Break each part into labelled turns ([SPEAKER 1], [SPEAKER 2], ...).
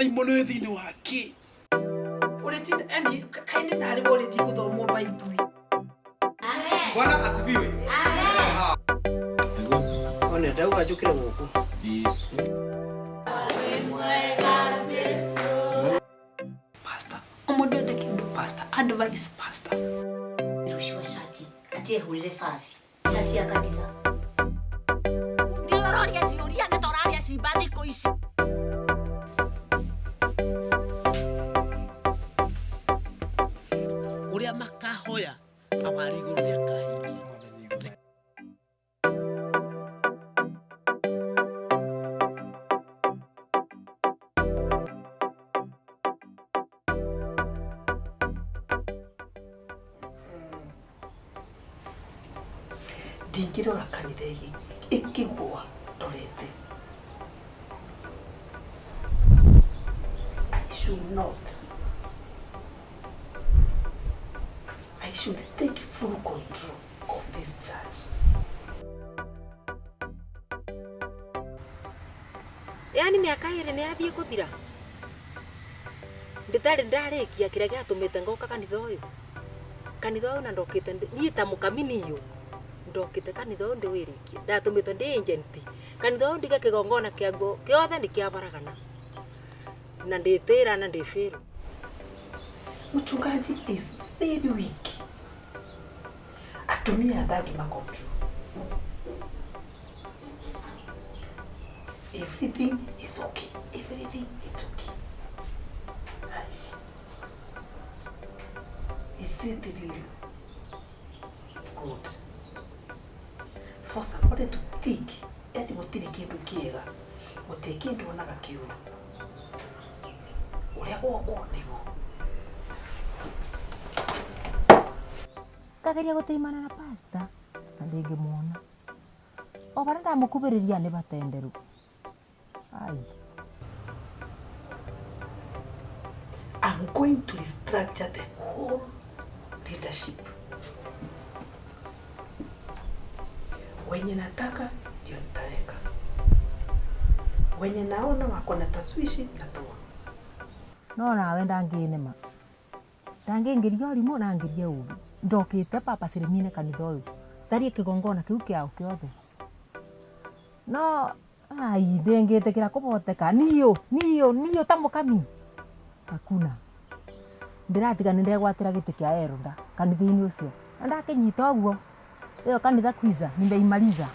[SPEAKER 1] Ndaimono ĩ thĩinĩ wake.
[SPEAKER 2] Ũrĩtinda yani kaĩ nĩ tarĩ we ũrĩthiĩ gũthomwo Bible.
[SPEAKER 3] Bwana asifiwe.
[SPEAKER 2] One ndauga njũkĩre gũkũ.
[SPEAKER 1] Pastor, ũmũndũ ende kĩndũ pastor, advice pastor.
[SPEAKER 4] Rũciũ shati ati ehũrĩre bathi shati ya kanitha.
[SPEAKER 5] Nĩ ũroria ciũria nĩ ta ũraria cimba thikũ ici.
[SPEAKER 6] Ũrĩa makahoya awarĩ igũrũ nĩakahingia.
[SPEAKER 2] Ndingĩrora kanitha ĩkĩgũa ndorete. I should not. I should take full control of this church.
[SPEAKER 7] Yani mĩaka ĩrĩ nĩ yathiĩ kũthira ndĩtarĩ ndarĩkia kĩrĩa gĩatũmĩte ngoka kanitha ũyũ, kanitha ũyũ na ndokĩte niĩ ta mũkami niũ ndokĩte kanitha ũyũ ndĩwĩrĩkie, ndatũmĩtwo ndĩ agent kanitha ũyũ ndige kĩgongona kĩaguo kĩothe nĩ kĩabaragana na ndĩtĩra na ndĩbĩrũ.
[SPEAKER 2] Mchungaji is very weak. Atumia ndangĩma control. Everything is okay. Everything is okay. Aish. Is it really good for somebody to think yani gũtirĩ kĩndũ kĩega, gũtirĩ kĩndũ onaga kĩũru, ũrĩa gwokwo nĩguo.
[SPEAKER 7] Ngageria gũtĩimana na pastor na ndĩngĩmuona o barĩa ndamũkubĩrĩria nĩ batenderu. Ai.
[SPEAKER 2] I'm going to restructure the whole leadership. Wenye nataka ndio nitaweka, wenye naona wako na taswishi natoa.
[SPEAKER 7] No nawe ndangĩnema ndangĩingĩria ũrimũ na ngĩrie ũru, ndokĩte papa cirimine kanitha ũyũ tharie kĩgongona kĩu kĩao kĩothe, no ai ndĩngĩtĩkĩra kũboteka niũ niũ niũ ta mũkami hakuna ndĩratiga nĩ ndegwatĩra gĩtĩ kĩa elder kanitha-inĩ ũcio na ndakĩnyita ũguo ĩyo kanitha kwiza nimeimaliza.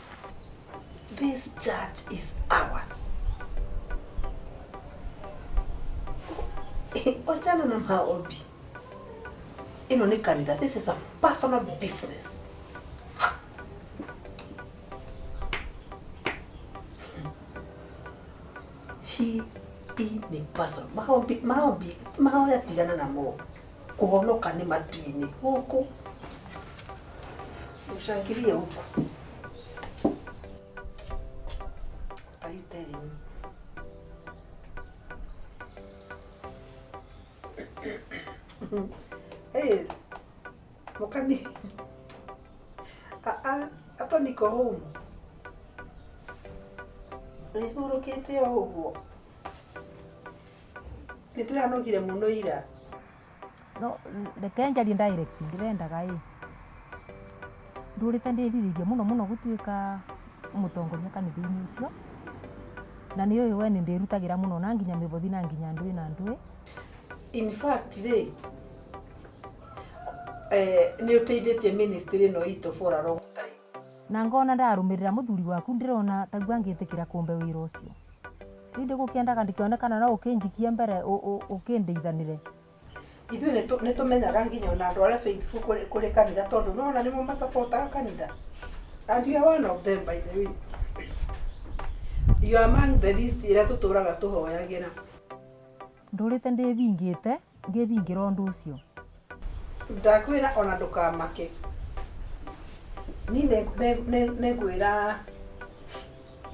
[SPEAKER 2] This church is ours. Wachana na maombi. Ĩno nĩ kanitha. This is a personal business. Hii nĩ personal. Maombi, maombi, mahoya tigana namo. Kũhonoka nĩ matu-inĩ gũkũ. Ushangilie huku. What are you telling me? Hey, Mukami. Ah ah, hata niko home. Nĩhurũkĩte o ũguo. Nĩ ndĩranogire mũno ira.
[SPEAKER 7] No reke njarie direct, ndĩrendaga ĩ ndũrĩte ndĩrirĩirie mũno mũno gũtuĩka mũtongoria kanitha-inĩ ũcio, na nĩ ũyũ we nĩ ndĩrutagĩra mũno na nginya mĩbothi na nginya ndũĩ na ndũĩ.
[SPEAKER 2] In fact rĩ, nĩ ũteithĩtie ministry ĩno itũ for a long time.
[SPEAKER 7] Na ngona ndarũmĩrĩra mũthuri waku ndĩrona taguo angĩtĩkĩra kũmbe wĩra ũcio. Rĩu ndĩgũkĩendaga ndikĩonekana no ũkĩnjikie mbere ũkĩndeithanĩre.
[SPEAKER 2] Ithuĩ nĩ tũmenyaga nginya ona andũ arĩa faithful kũrĩ kanitha tondũ nĩwona nĩmo masapotaga kanitha. And you are one of them, by the way. You are among the list ĩrĩa tũtũraga tũhoyagĩra.
[SPEAKER 7] Ndũrĩte ndĩbingĩte ngĩbingĩra ũndũ ũcio.
[SPEAKER 2] Ndakwĩra ona ndũkamake. Niĩ nĩngwĩra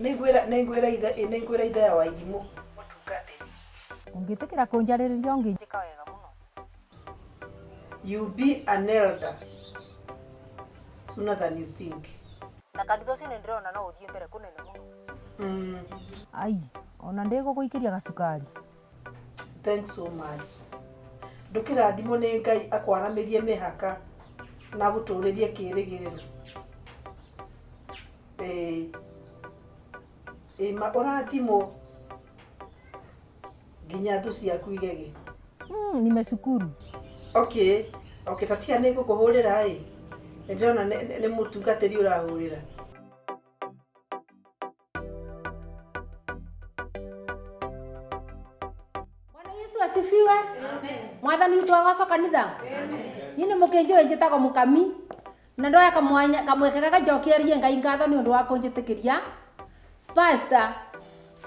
[SPEAKER 2] nĩngwĩra ithe, nĩngwĩra ithe wa irimũ mũtungatĩri.
[SPEAKER 7] Ũngĩtĩkĩra kũnjarĩrĩria ũngĩnjĩka wega mũno.
[SPEAKER 2] You be an elder sooner than you think.
[SPEAKER 7] Na kanitha ũcio nĩ ndĩrona no ũthiĩ mbere kũnene mũno. Ai, ona ndĩgũgũikĩria gacukari.
[SPEAKER 2] Thanks so much. Ndũkĩrathimwo nĩ Ngai akwaramĩrie mĩhaka na agũtũrĩrie kĩrĩgĩrĩro. Ĩĩ. Ĩĩ ma ũrathimwo nginya thũ ciaku igege.
[SPEAKER 7] Nimeshukuru.
[SPEAKER 2] Okay, okay, tatia nĩ ngũkũhũrĩra ĩ. Nĩ ndĩrona nĩ mũtungatĩri ũrahũrĩra.
[SPEAKER 7] Bwana Yesu asifiwe. Mwathani witũ agocwo kanitha. Niĩ nĩ mũkĩnjũĩ njĩtagwo Mũkami na ndoya kamwanya kamweke gaka njokierie Ngai ngatho nĩ ũndũ wa kũnjĩtĩkĩria pastor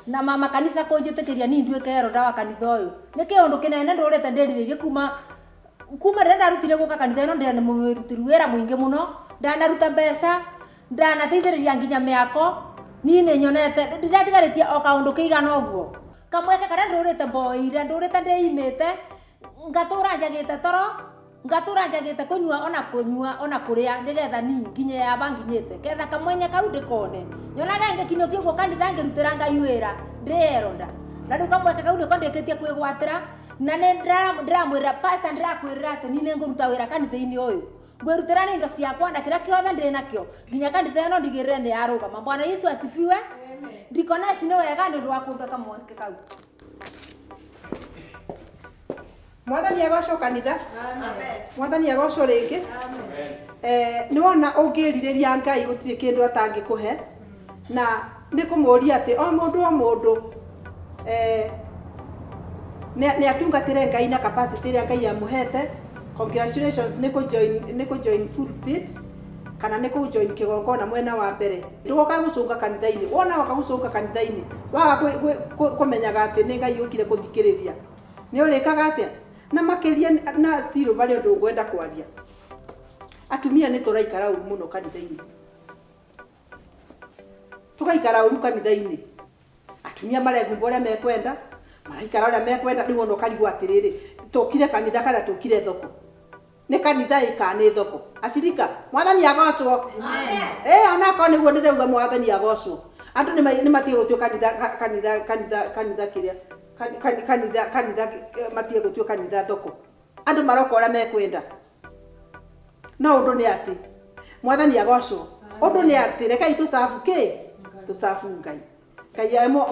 [SPEAKER 7] na mama kanitha kũnjĩtĩkĩria niĩ nduĩke elder wa kanitha ũyũ. Nĩ kĩũndũ kĩnene ndũrĩte ndĩrirĩirie kuma rĩrĩa ndarutire gũka kanitha ĩno ndĩrĩ mũrutĩri wĩra mũingĩ mũno, ndanaruta mbeca, ndanateithĩrĩria nginya mĩako, niĩ nĩ nyonete ndĩratigarĩtie o kaũndũ kĩigana ũguo. Kamweke karĩa ndũrĩte mboeire, ndũrĩte ndĩimĩte, ngatũra njagĩte toro, ngatũra njagĩte kũnyua ona kũnyua ona kũrĩa nĩgetha niĩ nginye yaba nginyĩte ketha kamwenya kau ndĩkone nyonage ngĩkinyũkia ũguo kanitha ngĩrutĩra Ngai wĩra ndĩ elder na rĩu kamweke kau nĩko ndĩkĩtie kwĩgwatĩra na nĩ ndĩramwĩrĩra pastor ndĩrakwĩrĩra atĩ niĩ nĩngũruta wĩra kanitha-inĩ ũyũ ngwĩrutĩra nĩ indo ciakwa na kĩrĩa kĩothe ndĩ nakĩo nginya kanitha ĩno ndigĩrĩre nĩ yarũgama. Bwana Yesu asifiwe. Ndikoneci nĩ wega nĩ ũndũ wa kũmbe kamweke kau.
[SPEAKER 2] Mwathani agocwo kanitha. Mwathani agocwo rĩngĩ. Nĩ wona ũngĩrirĩria Ngai gũtirĩ kĩndũ atangĩkũhe na nĩ kũmũria atĩ o mũndũ o mũndũ nĩ atungatĩre Ngai na capacity ĩrĩa Ngai amũhete. Congratulations nĩ kũ join pulpit kana nĩ kũ join kĩgongona mwena wa mbere. Ndũgoka gũcũnga kanitha-inĩ, wona woka gũcũnga kanitha-inĩ waga kũmenyaga atĩ nĩ Ngai ũkire gũthikĩrĩria nĩ ũrĩkaga atĩa? Na makĩria na still barĩ ũndũ ngwenda kwaria. Atumia nĩ tũraikara ũru mũno kanitha-inĩ, tũgaikara ũru kanitha-inĩ. Atumia maregumba ũrĩa mekwenda, maraikara ũrĩa mekwenda. Rĩu ona ũkarigwo atĩrĩrĩ, tũkire kanitha kana tũkire thoko? Nĩ kanitha ĩ kana nĩ thoko? Acirika, Mwathani agocwo. Onakorwo nĩguo ndĩrauga Mwathani agocwo. Andũ nĩ matige gũtua kanitha kanitha kanitha kanitha kĩrĩa kanitha kanitha matige gũtua kanitha thoko. Andũ maroka ũrĩa mekwenda. No ũndũ nĩ atĩ Mwathani agocwo. Ũndũ nĩ atĩ rekei tũcabu kĩ? Tũcabu Ngai.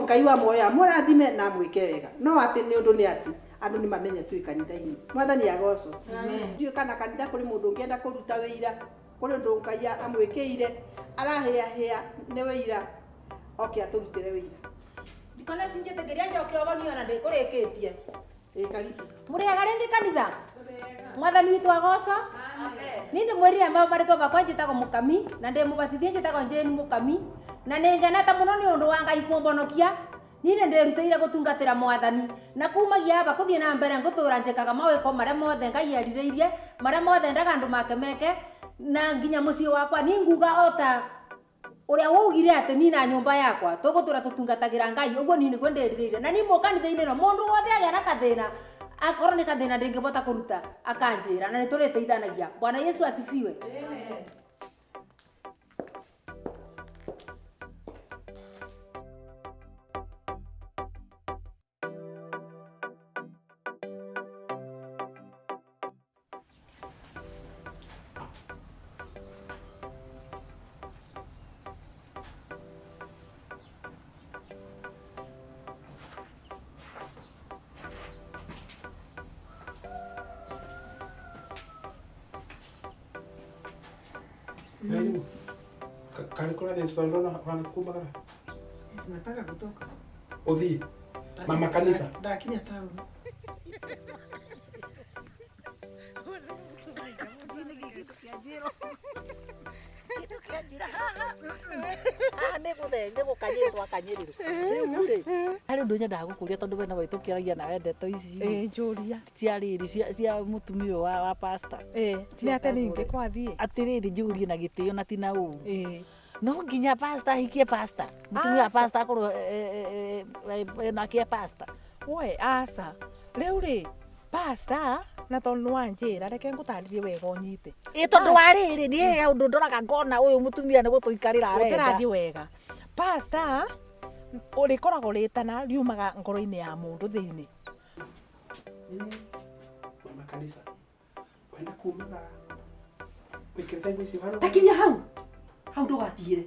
[SPEAKER 2] Ngai wa muoyo amũrathime na amwĩke wega. No atĩ nĩ ũndũ nĩ atĩ andũ nĩ mamenye twĩ kanitha-inĩ. Mwathani agocwo. Ndiũĩ kana kanitha kũrĩ mũndũ ũngĩenda kũruta wĩira, kũrĩ ũndũ Ngai amwĩkĩire, arahĩahĩa nĩ wĩira, oke atũrutĩre wĩira.
[SPEAKER 7] Ndikoneci njĩtĩkĩria njoke ũgoni ona ndĩkũrĩkĩtie.
[SPEAKER 2] Ĩ karibu.
[SPEAKER 7] Mũrĩega rĩngĩ kanitha? Mwathani witũ agocwo. Niĩ ndĩmwĩrire marĩtwa makwa njĩtagwo Mũkami na ndĩ mũbatithie njĩtagwo Jane Mũkami na nĩ ngenete mũno nĩ ũndũ wa Ngai kũmbonokia. Niĩ nĩ ndĩrutĩire gũtungatĩra Mwathani na kumagia aba kũthiĩ na mbere ngũtũra njĩkaga mawĩko marĩa mothe Ngai erirĩirie, marĩa mothe endaga andũ make meke na nginya mũciĩ wakwa. Niĩ nguga o ta ũrĩa waugire atĩ niĩ na nyũmba yakwa tũgũtũra tũtungatagĩra Ngai, ũguo niĩ nĩguo ndĩrirĩire. Na niĩ mũkanitha-inĩ ĩno mũndũ wothe agĩa na kathĩna, akorwo nĩ kathĩna ndĩngĩbota kũruta akanjĩra na nĩ tũrĩteithanagia. Bwana Yesu asifiwe.
[SPEAKER 2] Nataka kutoka.
[SPEAKER 3] Uthii mama kanitha.
[SPEAKER 2] Ndakinya taũni.
[SPEAKER 6] Harĩ ũndũ nyendaga gũkũria tondũ we no wĩtũkĩragia nawe ndeto ici
[SPEAKER 8] Njũria.
[SPEAKER 6] Cia rĩrĩ cia mũtumia ũyũ wa pastor.
[SPEAKER 8] Nĩ atĩa ningĩ kwathiĩ?
[SPEAKER 6] Atĩrĩrĩ, njũrie na gĩtĩo na ti na ũru. No nginya pastor ahikie pastor? Mũtumia wa pastor akorwo nake e pastor?
[SPEAKER 8] We aca. Rĩu rĩ, pastor na tondũ nĩ wanjĩra reke ngũtarĩrie wega ũnyite.
[SPEAKER 6] Ĩ tondũ wa rĩrĩ niĩ ũndũ ndoraga ngona ũyũ mũtumia nĩ gũtũikarĩra arenda.
[SPEAKER 8] Gũtĩrathiĩ wega. Pastor ũrĩkoragwo rĩtana riumaga ngoro-inĩ ya mũndũ thĩinĩ.
[SPEAKER 3] Mama kanisa wenda kumagara wikirite nguo icio hano
[SPEAKER 2] Takinya hau. Hau ndugatigire.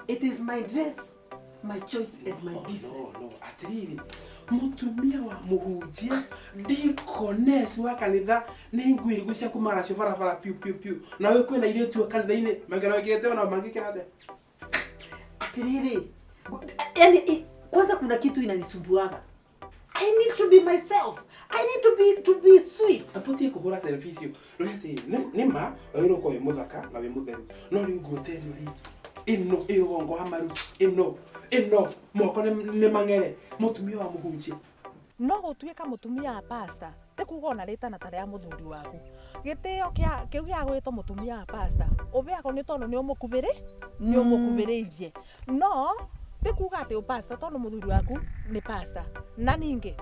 [SPEAKER 2] It is my dress, my choice and my business.
[SPEAKER 3] No, no, atiriri mutumia wa muhunjia deaconess wa kanitha nĩ nguo irĩkũ cia kumara cio barabara piu piu piu nawe kwĩna airĩtu a kanitha-inĩ mangĩra wĩkĩrĩte ona mangĩkĩra atĩa
[SPEAKER 2] Atiriri. Yani kwanza kuna kitu inanisumbuaga. I need to be myself. I need to be sweet.
[SPEAKER 3] apotie kũhũra selfie icio rũrĩa atĩ nĩ ma wagĩrĩirwo gũkorwo wĩ mũthaka na wĩ mũtheru no rĩu nguo ta ĩno rĩ ĩno ĩ rũgongo wa maru ĩno ĩno moko nĩ mang'ere mũtumia wa mũhunjia
[SPEAKER 8] No gũtuĩka mũtumia wa pastor ti kuga ona rĩtana ta rĩa mũthuri waku. Gĩtĩo kĩa kĩu gĩa gwĩtwo mũtumia wa pastor ũbeagwo nĩ tondũ nĩ ũmũkubĩrĩ nĩ ũmũkubĩrĩirie. No ti kuga atĩ ũ pastor tondũ mũthuri waku nĩ pastor. Na ningĩ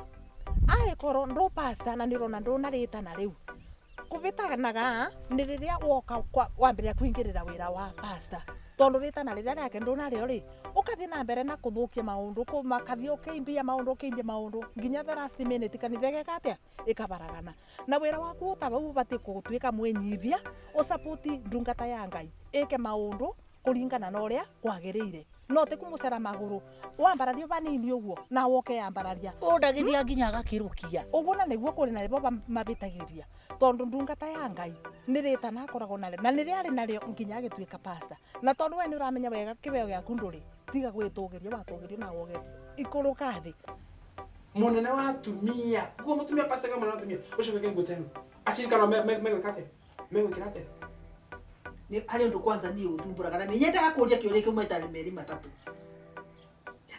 [SPEAKER 8] angĩkorwo ndũ pastor na nĩ ũrona ndũna rĩtana rĩu kũbĩtanaga nĩ rĩrĩa woka wambĩrĩria kũingĩrĩra wĩra wa pastor tondũ rĩtana rĩrĩa rĩake ndũnarĩo rĩ ũkathiĩ na mbere na kũthũkia maũndũ makathiĩ ũkĩimbia maũndũ ũkĩimbia maũndũ nginya the last minute kanitha ĩgeka atĩa ĩkabaragana na wĩra waku ũtaba ũbatiĩ gũtuĩka mwĩnyibia ũsapoti ndungata ya Ngai ĩke maũndũ kũringana na ũrĩa kwagĩrĩire no ti kũmũcera magũrũ wambarario vanini ũguo na woke yambararia
[SPEAKER 6] Ũndagĩria nginya agakĩrũkia.
[SPEAKER 8] Ũguo na nĩguo kũrĩ na rĩbo mabĩtagĩria tondũ ndungata ya Ngai nĩ rĩtana akoragwo narĩo na nĩ rĩarĩ narĩo nginya agĩtuĩka pastor na tondũ we nĩ ũramenya wega kĩbeo gĩaku ndũrĩ tiga gwĩtũgĩria watũgĩrio na woge ikũrũka thĩ.
[SPEAKER 3] Mũnene wa atumia guo mũtumia pastor ka mũnene wa atumia ũcio wĩke nguo ta ĩno acirikano megwĩka atĩa megwĩkĩra atĩa?
[SPEAKER 2] Nĩ harĩ ũndũ kwanza niĩ ũthumbũraga na nĩ nyendaga kũria kĩũria kĩu maita merĩ matatũ.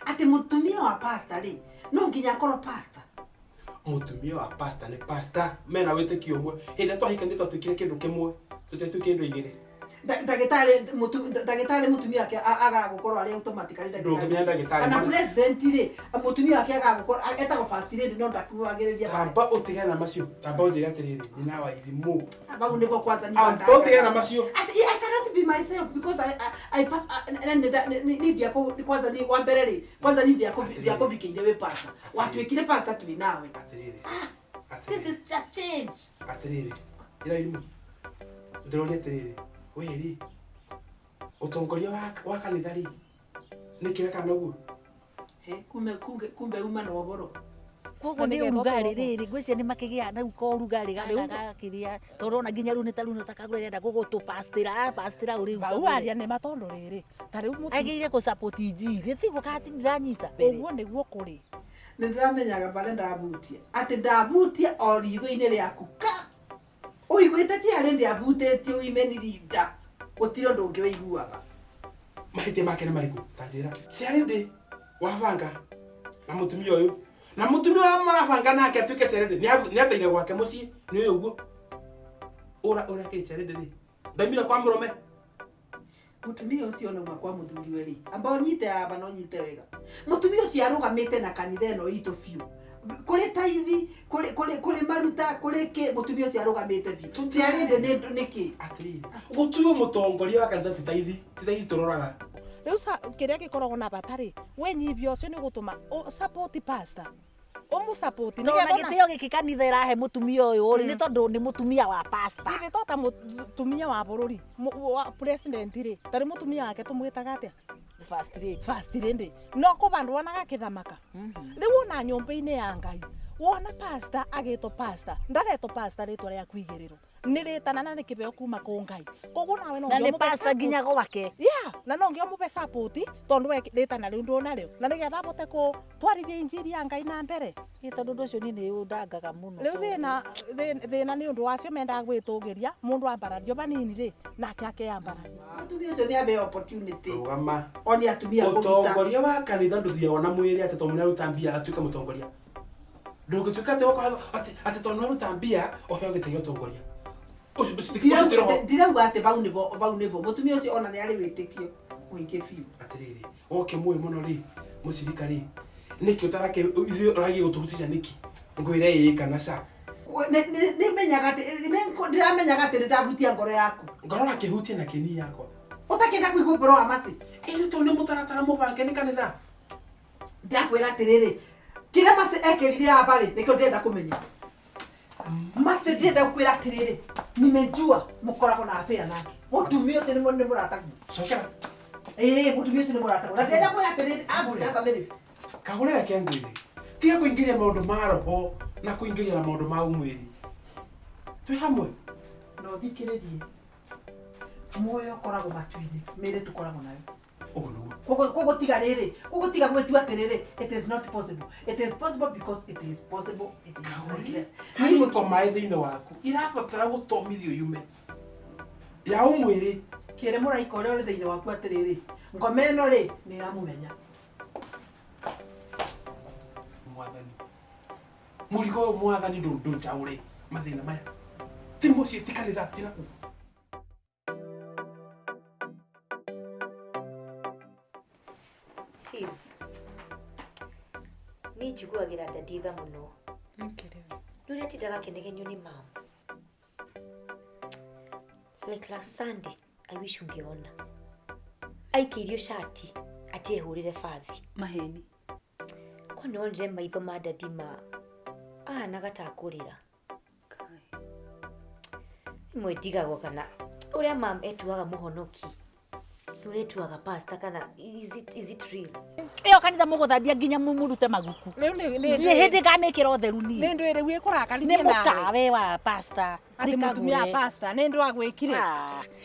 [SPEAKER 2] Atĩ mũtumia wa pastor rĩ no nginya akorwo pastor.
[SPEAKER 3] Mũtumia wa pastor nĩ pastor mena wĩtĩkio ũmwe hĩndĩ ĩrĩa twahikanire twatuĩkire kĩndũ kĩmwe tũtiatuĩkire indo igĩrĩ.
[SPEAKER 2] Ndagĩtarĩ mũtumia wake agaga gũkorwo arĩ automatically ndagĩtarĩ.
[SPEAKER 3] Ndũngĩmenya ndagĩtarĩ.
[SPEAKER 2] Kana president rĩ mũtumia wake agaga gũkorwo etagwo first lady no ndakuagĩrĩria.
[SPEAKER 3] Tamba ũtigane na macio tamba ũnjĩre atĩrĩrĩ nyina wa irimũ.
[SPEAKER 2] Bau nĩguo kwanza ni
[SPEAKER 3] Amba ũtigane na macio.
[SPEAKER 2] Ati I cannot be myself because I ni ndiako kwanza ni wa mbere rĩ kwanza ni ndiako ndiakũbikĩire wĩ pastor watuĩkire pastor twĩ nawe.
[SPEAKER 3] Atĩrĩrĩ.
[SPEAKER 2] This is a change.
[SPEAKER 3] Atĩrĩrĩ ira irimũ ndĩroria atĩrĩrĩ we rĩ ũtongoria wa kanitha rĩ nĩkĩ wekaga ũguo?
[SPEAKER 2] He kumbe uma na ũhoro.
[SPEAKER 6] Koguo nĩ ũrugarĩ rĩrĩ ngwĩciria nĩ makĩgĩa na ka ũrugarĩ gaka gakĩrĩa tondũ ona nginya rĩu nĩ ta rĩu nĩ ta Kagũra arenda gũgũtũpastĩra pastĩra ũrĩu.
[SPEAKER 8] Bau aria nĩ ma tondũ rĩrĩ ta rĩu
[SPEAKER 6] agĩrĩire gũ support injiri tiguo kati ndiranyita.
[SPEAKER 8] Ũguo nĩguo kũrĩ.
[SPEAKER 2] Nĩ ndĩramenyaga barĩa ndabutia atĩ ndabutia o ritho-inĩ rĩaku ka ũiguĩte ti harĩ ndĩabutĩtie uime rinda gũtirĩ ũndũ ũngĩ ũiguaga.
[SPEAKER 3] Mahĩtia make nĩ marĩkũ ta njĩra ciarĩndĩ wabanga na mũtumia ũyũ na mũtumia ũrĩa marabanga nake atuĩke ciarĩndĩ nĩ ateire gwake mũciĩ nĩ ũyũ ũguo ũra kĩrĩ ciarĩndĩ rĩ ndaumire kwa mũrũme.
[SPEAKER 2] Mũtumia ũcio nauma kwa mũthuriwe rĩ amba ũnyite aba na ũnyite wega mũtumia ũcio arũgamĩte na kanitha ĩno itũ biũ kũrĩ taithi kũrĩ maruta kũrĩ kĩ mũtumia ũcio arũgamĩte biũ ciarĩndĩ nĩ kĩ?
[SPEAKER 3] Atĩrĩrĩ gũtuo mũtongoria wa kanitha ti taithi ti taithi tũroraga.
[SPEAKER 8] Rĩu kĩrĩa gĩkoragwo na bata rĩ wĩnyibia ũcio nĩ gũtũma support pastor ũmũ support
[SPEAKER 6] Tondũ na gĩtĩo gĩkĩ kanitha ĩrahe mũtumia ũyũ rĩ nĩ tondũ nĩ mũtumia wa pastor.
[SPEAKER 8] Githĩ to ta mũtumia wa bũrũri wa president rĩ tarĩ mũtumia wake tũmwĩtaga atĩa?
[SPEAKER 6] First lady.
[SPEAKER 8] First lady. No kũ bandũ wonaga akĩthamaka. Rĩu ona nyũmba-inĩ ya Ngai wona pastor agĩtwo pastor ndaretwo pastor rĩtwa rĩa kũigĩrĩrwo nĩ rĩtana na nĩ kĩbeo kuma kũ Ngai koguo nawe no
[SPEAKER 6] Na nĩ
[SPEAKER 8] nginya ũmũbe
[SPEAKER 6] pastor nginya
[SPEAKER 8] support.
[SPEAKER 6] gwake.
[SPEAKER 8] Yeah, na no nginya ũmũbe support tondũ we rĩtana rĩu ndũnarĩo na nĩgetha abote kũtwarithia injiri ya Ngai na mbere.
[SPEAKER 6] Ĩ tondũ ũndũ ũcio niĩ nĩ ũndangaga mũno.
[SPEAKER 8] Rĩu thĩna nĩ ũndũ wacio mendaga gwĩtũgĩria mũndũ ambarario vanini rĩ nake akeyambararia.
[SPEAKER 2] Mũtumia ũcio nĩ aheo opportunity.
[SPEAKER 3] Rũgama.
[SPEAKER 2] One atumia kũruta.
[SPEAKER 3] Ũtongoria wa kanitha ndũthiagwo na mwĩrĩ atĩ tondũ nĩ aruta mbia atuĩke mũtongoria. Ndũngĩtuĩka atĩ woka atĩ tondũ nĩ aruta mbia ũheo gĩtĩ gĩa ũtongoria. Ũcio ti roho.
[SPEAKER 2] Ndirauga atĩ bau nĩbo bau nĩbo mũtumia ũcio ona nĩ arĩ wĩtĩkio mũingĩ biũ.
[SPEAKER 3] Atĩrĩrĩ woke mũĩ mũno rĩ mũcirika rĩ nĩkĩ ũtarake ithuĩ ũragiĩ gũtũhutisha nĩkĩ ngwĩre ĩĩ kana ca.
[SPEAKER 2] Nĩmenyaga atĩ ndĩramenyaga atĩ nĩndahutia ngoro yaku.
[SPEAKER 3] Ngoro wakĩhutia na kĩni yakwa.
[SPEAKER 2] Ũtakĩenda kũigua ũhoro wa maci.
[SPEAKER 3] Ĩĩ tondũ nĩ mũtaratara mũbange nĩ kanitha.
[SPEAKER 2] Ndakwĩra atĩrĩrĩ Kĩrĩa Mercy ekĩrire aba rĩ, nĩkĩo ndĩrenda kũmenya. Mercy ndĩrenda gũkwĩra atĩrĩrĩ, nimejua mũkoragwo na affair nake. Mũtumia ũcio nĩ mũrataguo.
[SPEAKER 3] Cokera.
[SPEAKER 2] Ĩĩ, mũtumia ũcio nĩ mũrataguo. Na ndĩrenda kwĩra atĩrĩrĩ, just a minute.
[SPEAKER 3] Kagũre reke ngwĩre. Tiga kũingĩria maũndũ ma roho na kũingĩria na maũndũ ma ũmwĩrĩ. Twĩ hamwe.
[SPEAKER 2] Na ũthikĩrĩrie. Muoyo ũkoragwo matu-inĩ, mĩĩrĩ tũkoragwo nayo.
[SPEAKER 3] Ũguo nĩguo.
[SPEAKER 2] Koguo tiga rĩrĩ, koguo tiga gwĩtua atĩrĩrĩ, it is not possible. It is possible because it is possible. It is not there.
[SPEAKER 3] Harĩ ngoma ĩ thĩinĩ waku irabatara gũtomithio yume ya ũmwĩrĩ.
[SPEAKER 2] Kĩrĩ mũraika ũrĩa ũrĩ thĩinĩ waku atĩrĩrĩ, ngoma ĩno rĩ, nĩ ĩramũmenya.
[SPEAKER 3] Mwathani, mũrigo ũyũ mwathani ndũnjaũre mathĩna maya. Ti mũciĩ, ti kanitha, ti naku.
[SPEAKER 4] Sis, niĩ njiguagĩra daddy tha mũno. Nĩ ũrĩa atindaga akĩnegenio nĩ mam. Like last Sunday, I wish ungeona. Aikĩirio cati atĩ ehũrĩre bathi.
[SPEAKER 1] Maheni.
[SPEAKER 4] Ko nĩ wonire maitho ma daddy ma ahanaga ta akũrĩra. Rĩmwe ndigagwo kana ũrĩa mam etuaga mũhonoki, ũrĩa etuaga pastor kana is it real?
[SPEAKER 6] Ĩyo kanitha mũgũthambia nginya mũrute maguku.
[SPEAKER 8] Rĩu nĩ
[SPEAKER 6] Ndirĩ hĩndĩ ngamĩkĩra ũtheru niĩ.
[SPEAKER 8] Nĩ ndwĩ rĩu ĩkũrakarithia
[SPEAKER 6] Nĩ mũkawe wa pastor.
[SPEAKER 8] Atĩ mũtumia wa pastor nĩ ndũ agwĩkire.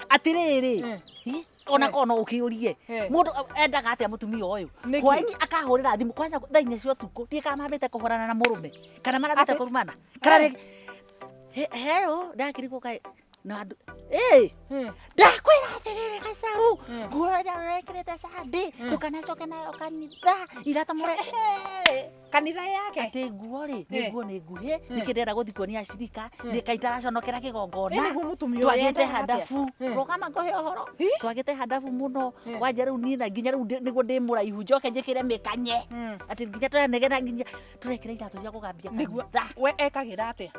[SPEAKER 6] Atĩrĩrĩ, ona korwo no ũkĩũrie mũndũ endaga atĩa mũtumia ũyũ hwaĩ-inĩ akahũrĩra thimũ kwanza thaa inya cia ũtukũ ndiĩ kana mambĩte kũhũrana na mũrũme kana marambĩte kũrumana kana hello ndakĩrigwo kaĩ na andũ ĩ ndakwĩra atĩrĩrĩ gacaũ nguo ĩrĩa ũrekĩrĩte Sunday ndũkanacoke nayo kanitha iratamũre
[SPEAKER 8] kanitha yake
[SPEAKER 6] atĩ nguo rĩ nĩ nguo nĩ nguhĩ nĩkĩ ndĩrenda gũthiĩ kuonia acirika nĩ kaĩ itaraconokera kĩgongona
[SPEAKER 8] Nĩguo mũtumia ũyũ
[SPEAKER 6] twagĩte
[SPEAKER 8] endaga atĩa?
[SPEAKER 6] handabu rũgama ngũhe ũhoro twagĩte handabu mũno kwanja rĩu niĩ na nginya rĩu nĩguo ndĩ mũraihu njoke njĩkĩre mĩkanye atĩ nginya tũranegena nginya tũrekĩra iratũ cia kũgambia
[SPEAKER 8] Nĩguo
[SPEAKER 6] kanitha
[SPEAKER 8] we ekagĩra atĩa?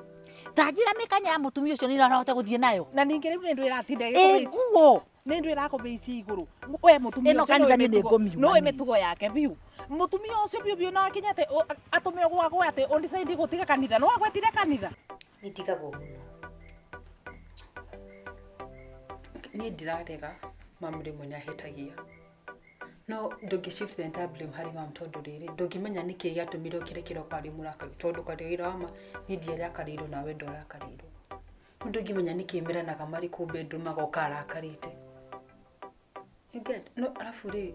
[SPEAKER 6] Ta njĩra mĩkanye ya mũtumia ũcio nĩ irahote gũthiĩ nayo.
[SPEAKER 8] Na ningĩ rĩu nĩ ndũ ĩratinda
[SPEAKER 6] Ĩ nguo
[SPEAKER 8] nĩ ndũ ĩrakũbĩicia igũrũ. We mũtumia
[SPEAKER 6] Ĩno
[SPEAKER 8] ũcio
[SPEAKER 6] kanitha niĩ nĩ ngũmiuma
[SPEAKER 8] nĩũĩ
[SPEAKER 6] niĩ.
[SPEAKER 8] mĩtugo yake biũ. Mũtumia ũcio biũ biũ no akinye atĩ atũme gwakwa atĩ ũndecide gũtiga kanitha. No agwetire kanitha.
[SPEAKER 4] Nĩ ndigagwo mũno.
[SPEAKER 1] Niĩ ndirarega mam rĩmwe nĩ ahĩtagia. No ndũngĩ shift the entire blame harĩ mam tondũ rĩrĩ ndũngĩmenya nĩkĩ gĩatũmire ũkĩre kĩroko arĩ mũrakaru tondũ kwaria ũira wa ma niĩ ndiarakarĩirwo nawe ndwarakarĩirwo. No ndũngĩmenya nĩkĩ meranaga marĩ kũu bedroom magoka arakarĩte. You get? No arabu rĩ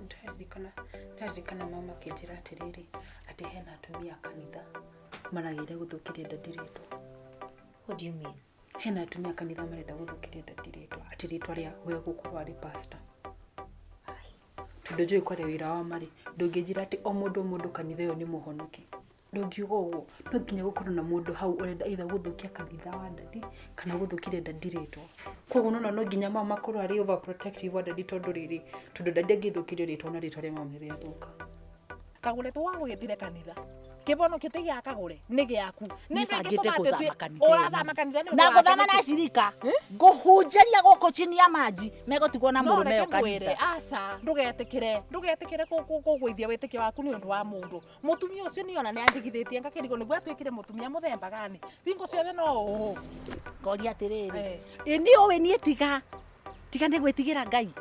[SPEAKER 1] ndĩraririkana mama akĩnjĩra atĩrĩrĩ atĩ hena atumia a kanitha maragĩire gũthũkĩria daddy rĩtwa.
[SPEAKER 4] What do you mean?
[SPEAKER 1] Hena atumia a kanitha marenda gũthũkĩria daddy rĩtwa atĩ rĩtwa rĩa we gũkorwo arĩ pastor. Tondũ njũĩ kwaria wĩra wa marĩ ndũngĩnjĩra atĩ o mũndũ o mũndũ kanitha ĩyo nĩ mũhonoki. Ndũngiuga ũguo no nginya gũkorwo na mũndũ hau ũrenda either gũthũkia kanitha wa daddy kana gũthũkĩria daddy rĩtwa. Koguo nĩwona no nginya mama akorwo arĩ overprotective wa daddy tondũ rĩrĩ tondũ daddy angĩthũkĩrio rĩtwa na rĩtwa rĩa mama nĩ rĩathũka.
[SPEAKER 8] Kagũre tũwagũgĩtire kanitha. Kĩbono ti gĩa Kagũre nĩ gĩaku. Nĩ
[SPEAKER 6] Nĩbangĩte gũthama kanitha ĩno.
[SPEAKER 8] Ũrathama kanitha nĩ ũndũ
[SPEAKER 6] Na
[SPEAKER 8] wake
[SPEAKER 6] ngũthama na
[SPEAKER 8] nĩkĩ?
[SPEAKER 6] acirika ngũhunjĩria gũkũ chini ya maji megũtigwo na
[SPEAKER 8] No
[SPEAKER 6] mũrũme
[SPEAKER 8] reke
[SPEAKER 6] ĩyo
[SPEAKER 8] ngwĩre
[SPEAKER 6] kanitha.
[SPEAKER 8] aca ndũgetĩkĩre ndũgetĩkĩre kũgũithia wĩtĩkio waku nĩ ũndũ wa mũndũ. Mũtumia ũcio niĩ ona nĩ andigithĩtie ngakĩrigwo nĩguo atuĩkire mũtumia mũthemba gani. Hingo ciothe no ũũ.
[SPEAKER 6] Ngoria atĩrĩrĩ ĩ nĩ ũĩ niĩ tiga tiga nĩ gwĩtigĩra Ngai.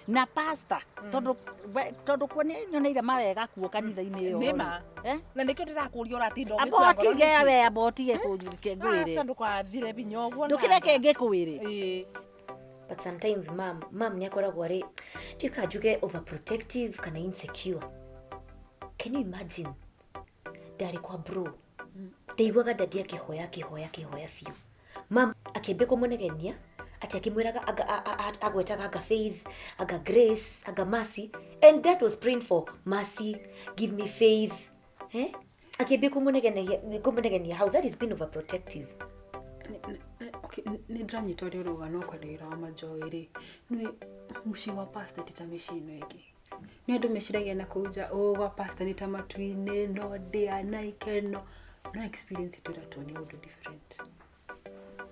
[SPEAKER 6] Na pastor tondũ tondũ kuo nĩ nyoneire mawega kuo kanitha-inĩ ĩyo
[SPEAKER 8] Nĩ
[SPEAKER 6] rĩ.
[SPEAKER 8] ma. Na nĩkĩo ndĩrakũria ũratinda
[SPEAKER 6] Amba
[SPEAKER 8] ũgĩkua ngoro
[SPEAKER 6] ũtige
[SPEAKER 8] nĩkĩ?
[SPEAKER 6] we amba ũtige kũnjũke ngwĩre.
[SPEAKER 8] Aca ndũkathire binya ũguo.
[SPEAKER 6] Ndũkĩreke ngĩkwĩre.
[SPEAKER 4] But sometimes mam nĩ akoragwo arĩ ndiũĩ kana njuge overprotective kana insecure. Can you imagine? Ndarĩ kwa bro. Ndaiguaga daddy akĩhoya akĩhoya akĩhoya biũ. Mam akĩambia kũmũnegenia atĩ akĩmwĩraga agwetaga anga Faith, anga Grace, anga Mercy and dad was praying for mercy, give me faith. Eh? Akĩambia kũmũnegenia how that is being overprotective.
[SPEAKER 1] Okay, nĩ ndĩranyita ũrĩa ũrauga no kwaria wĩra wa manjoĩ rĩ nĩ mũciĩ wa pastor ti ta mĩciĩ ĩno ĩngĩ. Nĩ andũ meciragia na kũu nja ũ gwa pastor nĩ ta matu-inĩ no ndĩa na ikeno no experience twĩratwo nĩ ũndũ different.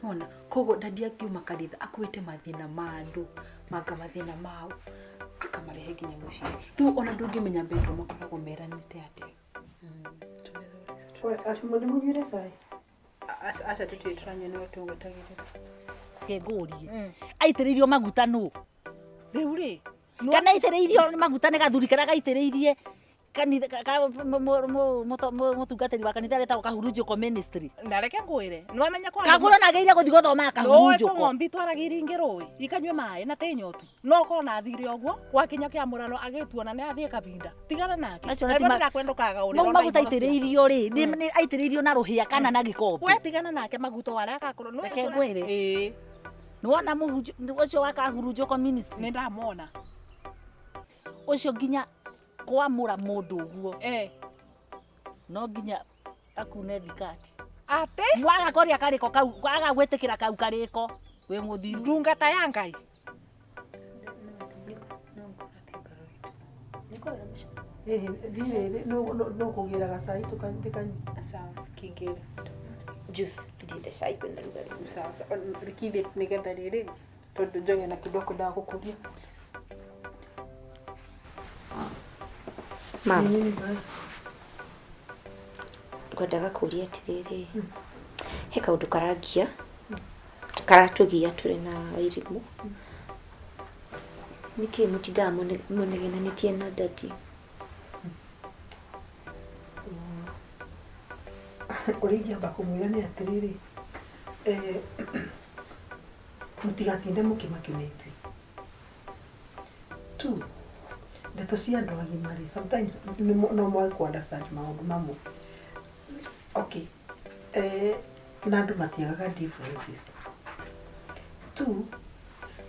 [SPEAKER 1] Nĩwona koguo daddy akiuma kanitha akuĩte mathĩna ma andũ manga mathĩna mao akamarehe nginya mũciĩ. Rĩu ona ndũngĩmenya bedroom makoragwo meranĩte atĩa.
[SPEAKER 2] Nĩ mũnyuire cai?
[SPEAKER 1] Aca tũtirĩ tũranyua nĩwe tũgwetagĩrĩra.
[SPEAKER 6] Ngũrie aitĩrĩirio maguta nũ?
[SPEAKER 8] Rĩu rĩ
[SPEAKER 6] Kana aitĩrĩirio maguta nĩ gathuri karĩa gaitĩrĩirie kanitha mũtungatĩri wa kanitha aretagwo Kahurunjũko ministry.
[SPEAKER 8] Na reke ngwĩre nĩwamenya kwa
[SPEAKER 6] Kagũrũ nagĩrĩire gũthiĩ gũthoma Kahurunjũko.
[SPEAKER 8] Ng'ombe itwaraga iringi rũĩ ikanyue maĩ na tĩ nyotu no korwo na athire ũguo gwakinya kĩamũrano agĩtuona nĩ athiĩ kabinda tigana nake.
[SPEAKER 6] Acio na ti
[SPEAKER 8] ndĩrakwenda ũkagaũrĩrwo
[SPEAKER 6] Mau maguta aitĩrĩirio rĩ nĩ aitĩrĩirio na rũhĩa kana na gĩkombe?
[SPEAKER 8] We tigana nake maguta warĩa agakorwo nĩ
[SPEAKER 6] Reke ngwĩre.
[SPEAKER 8] Ĩĩ.
[SPEAKER 6] Nĩwona mũhunjia ũcio wa Kahurunjũko ministry?
[SPEAKER 8] Nĩ ndamwona.
[SPEAKER 6] Ũcio nginya kwamũra mũndũ ũguo no nginya akune thikati.
[SPEAKER 8] Atĩ?
[SPEAKER 6] Mwaga kũrĩa karĩko kau, waga gwĩtĩkĩra kau karĩko wĩ mũthiru.
[SPEAKER 8] Ndungata ya Ngai.
[SPEAKER 2] Thirĩ no kũgĩra gacai tũkanyue.
[SPEAKER 1] Sawa, kingĩra.
[SPEAKER 4] Juice ndinde cai kwĩna rugarĩ.
[SPEAKER 1] Sawa, sawa. Rikithie nĩgetha rĩrĩ tondũ njoge na kĩndũ akwendaga gũkũria.
[SPEAKER 4] Mama, ngwendaga kũria atĩrĩrĩ, he kaũndũ karangia karatũgia tũrĩ na Wairimũ. Nĩkĩ mũtindaga mũnegenanĩtie na dadi?
[SPEAKER 2] Ũrĩa ingĩamba kũmwĩra nĩ atĩrĩrĩ, mũtigatinde mũkĩmakio nĩ ithuĩ. Two, ndeto cia andũ agima rĩ, sometimes no mwage kũ understand maũndũ mamwe. Okay, na andũ matiagaga differences. Two,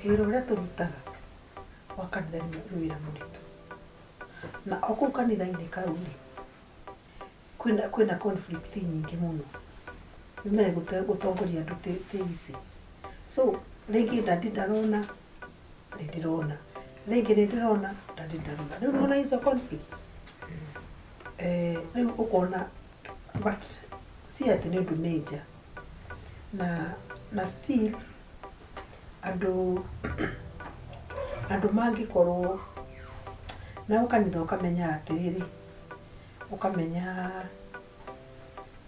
[SPEAKER 2] wĩra ũrĩa tũrutaga wa kanitha nĩ wĩra mũritũ. Na o kũu kanitha-inĩ kau rĩ, kwĩna conflict nyingĩ mũno. Nĩmee gũtongoria andũ ti easy. So rĩngĩ dadi ndarona, nĩ ndĩrona. Rĩngĩ nĩ ndĩrona, dadi ndarona. Rĩu nĩwona icio conflicts. Rĩu ũkona but si atĩ nĩ ũndũ major. Na still andũ mangĩkorwo na kanitha ũkamenya atĩrĩrĩ, ũkamenya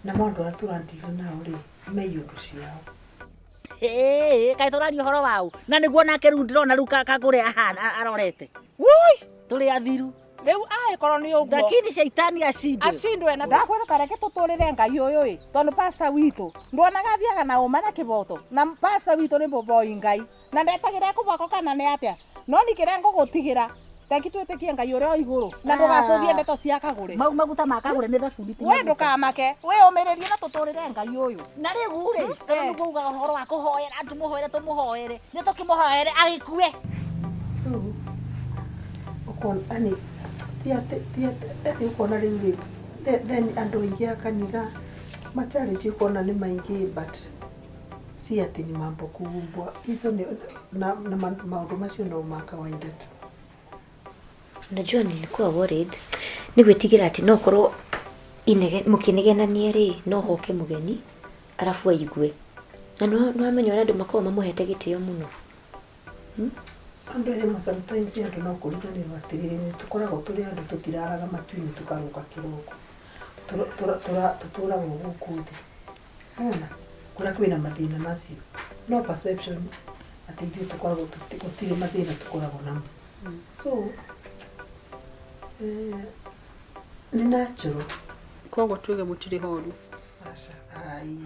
[SPEAKER 2] namo andũ arĩa tũradeal nao rĩ, me iũndũ ciao.
[SPEAKER 6] Kaĩ tũraria ũhoro wau na nĩguo nake rĩu ndĩrona rĩu Kagũre ahana arorete.
[SPEAKER 8] Wui!
[SPEAKER 6] Tũrĩ athiru.
[SPEAKER 8] Rĩu angĩkorwo nĩ ũguo.
[SPEAKER 6] Lakini shaitani ashindwe.
[SPEAKER 8] Ashindwe na ndakwĩra ta reke tũtũrĩre Ngai ũyũ ĩ, tondũ pastor witũ nduonaga athiaga na ũma na kĩboto, na pastor witũ nĩ mũboi Ngai na ndetagĩra ekũbako kana nĩ atĩa, no niĩ kĩrĩa ngũgũtigĩra reke twĩtĩkie Ngai ũrĩa o igũrũ na ndũgacũthie ndeto cia Kagũre.
[SPEAKER 6] Mau maguta ma Kagũre nĩ thabuni ti
[SPEAKER 8] We
[SPEAKER 6] maguta.
[SPEAKER 8] ndũkamake, wĩyũmĩrĩrie na tũtũrĩre Ngai ũyũ.
[SPEAKER 6] Na rĩu rĩ, tondũ nĩguo ugaga ũhoro wa kũhoera, tũmũhoere tũmũhoere, nĩ tũkĩmũhoere agĩkue.
[SPEAKER 2] So ũkona yani ti atĩ yani ũkona rĩu rĩ, then andũ aingĩ a kanitha ma challenge ũkona nĩ maingĩ but si atĩ ni mambo kubwa. Hizo ni na maũndũ macio no ma kawaida tu.
[SPEAKER 4] Unajua nilikuwa worried nĩ gwĩtigĩra atĩ no korwo mũkĩnegenania rĩ no hoke mũgeni arabu aigue na nĩwamenya ũrĩa andũ makoragwo mamũhete gĩtĩo mũno.
[SPEAKER 2] Andũ rĩmwe sometimes andũ no kũriganĩrwo atĩrĩrĩ, nĩ tũkoragwo tũrĩ andũ tũtiraraga matu-inĩ tũkarũka kĩroko. Tũtũragwo gũkũ thĩ. Wona kũrĩa kwĩna mathĩna macio no perception atĩ ithuĩ tũkoragwo gũtirĩ mathĩna tũkoragwo namo. So nĩ natural.
[SPEAKER 1] Koguo tuge mũtirĩ horu.
[SPEAKER 2] Aca, ai,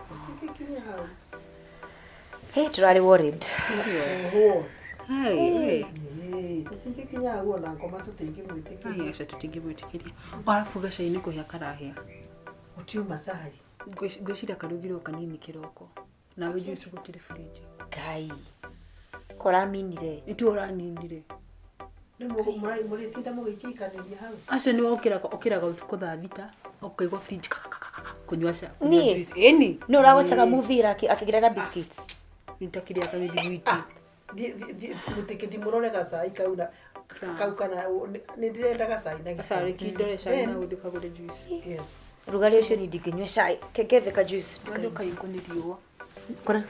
[SPEAKER 2] tũtingĩkinya hau.
[SPEAKER 4] Hey, tũrarĩ worried.
[SPEAKER 2] What?
[SPEAKER 1] Ai,
[SPEAKER 2] tũtingĩkinya hau ona ngoma tũtingĩmwĩtĩkĩria.
[SPEAKER 1] Ai, aca tũtingĩmwĩtĩkĩria. Arabu gacai nĩ kũhĩa karahĩa.
[SPEAKER 2] Gũtiuma cai.
[SPEAKER 1] Ngwĩciria karugirwo kanini kĩroko. Nawe juice gũtirĩ fridge.
[SPEAKER 4] Ngai. Koraminire.
[SPEAKER 1] Nĩtuo ũraninire.
[SPEAKER 2] Mũrĩtinda mũgĩikĩikanĩria hau.
[SPEAKER 1] Acio nĩwe ũkĩraga ũtukũ thaa thita, ũkaigua fridge kakakakaka kũnyua ca.
[SPEAKER 4] Niĩ?
[SPEAKER 1] Ĩni.
[SPEAKER 4] Nĩ ũragocaga movie akĩgĩraga biscuits.
[SPEAKER 1] Nĩtakĩrĩa kamĩthiguiti.
[SPEAKER 2] Mũtikĩthi mũrore gacai kau na kau kana nĩ ndĩrenda gacai na gĩkombe.
[SPEAKER 1] Aca reke ndore cai na ũthiĩ ũkagũre juice.
[SPEAKER 2] Yes.
[SPEAKER 4] Rugarĩ ũcio niĩ ndingĩnyua cai. Kengethe ka juice.
[SPEAKER 1] Ũthiĩ ũkaringwo nĩ riũa.
[SPEAKER 4] Kora.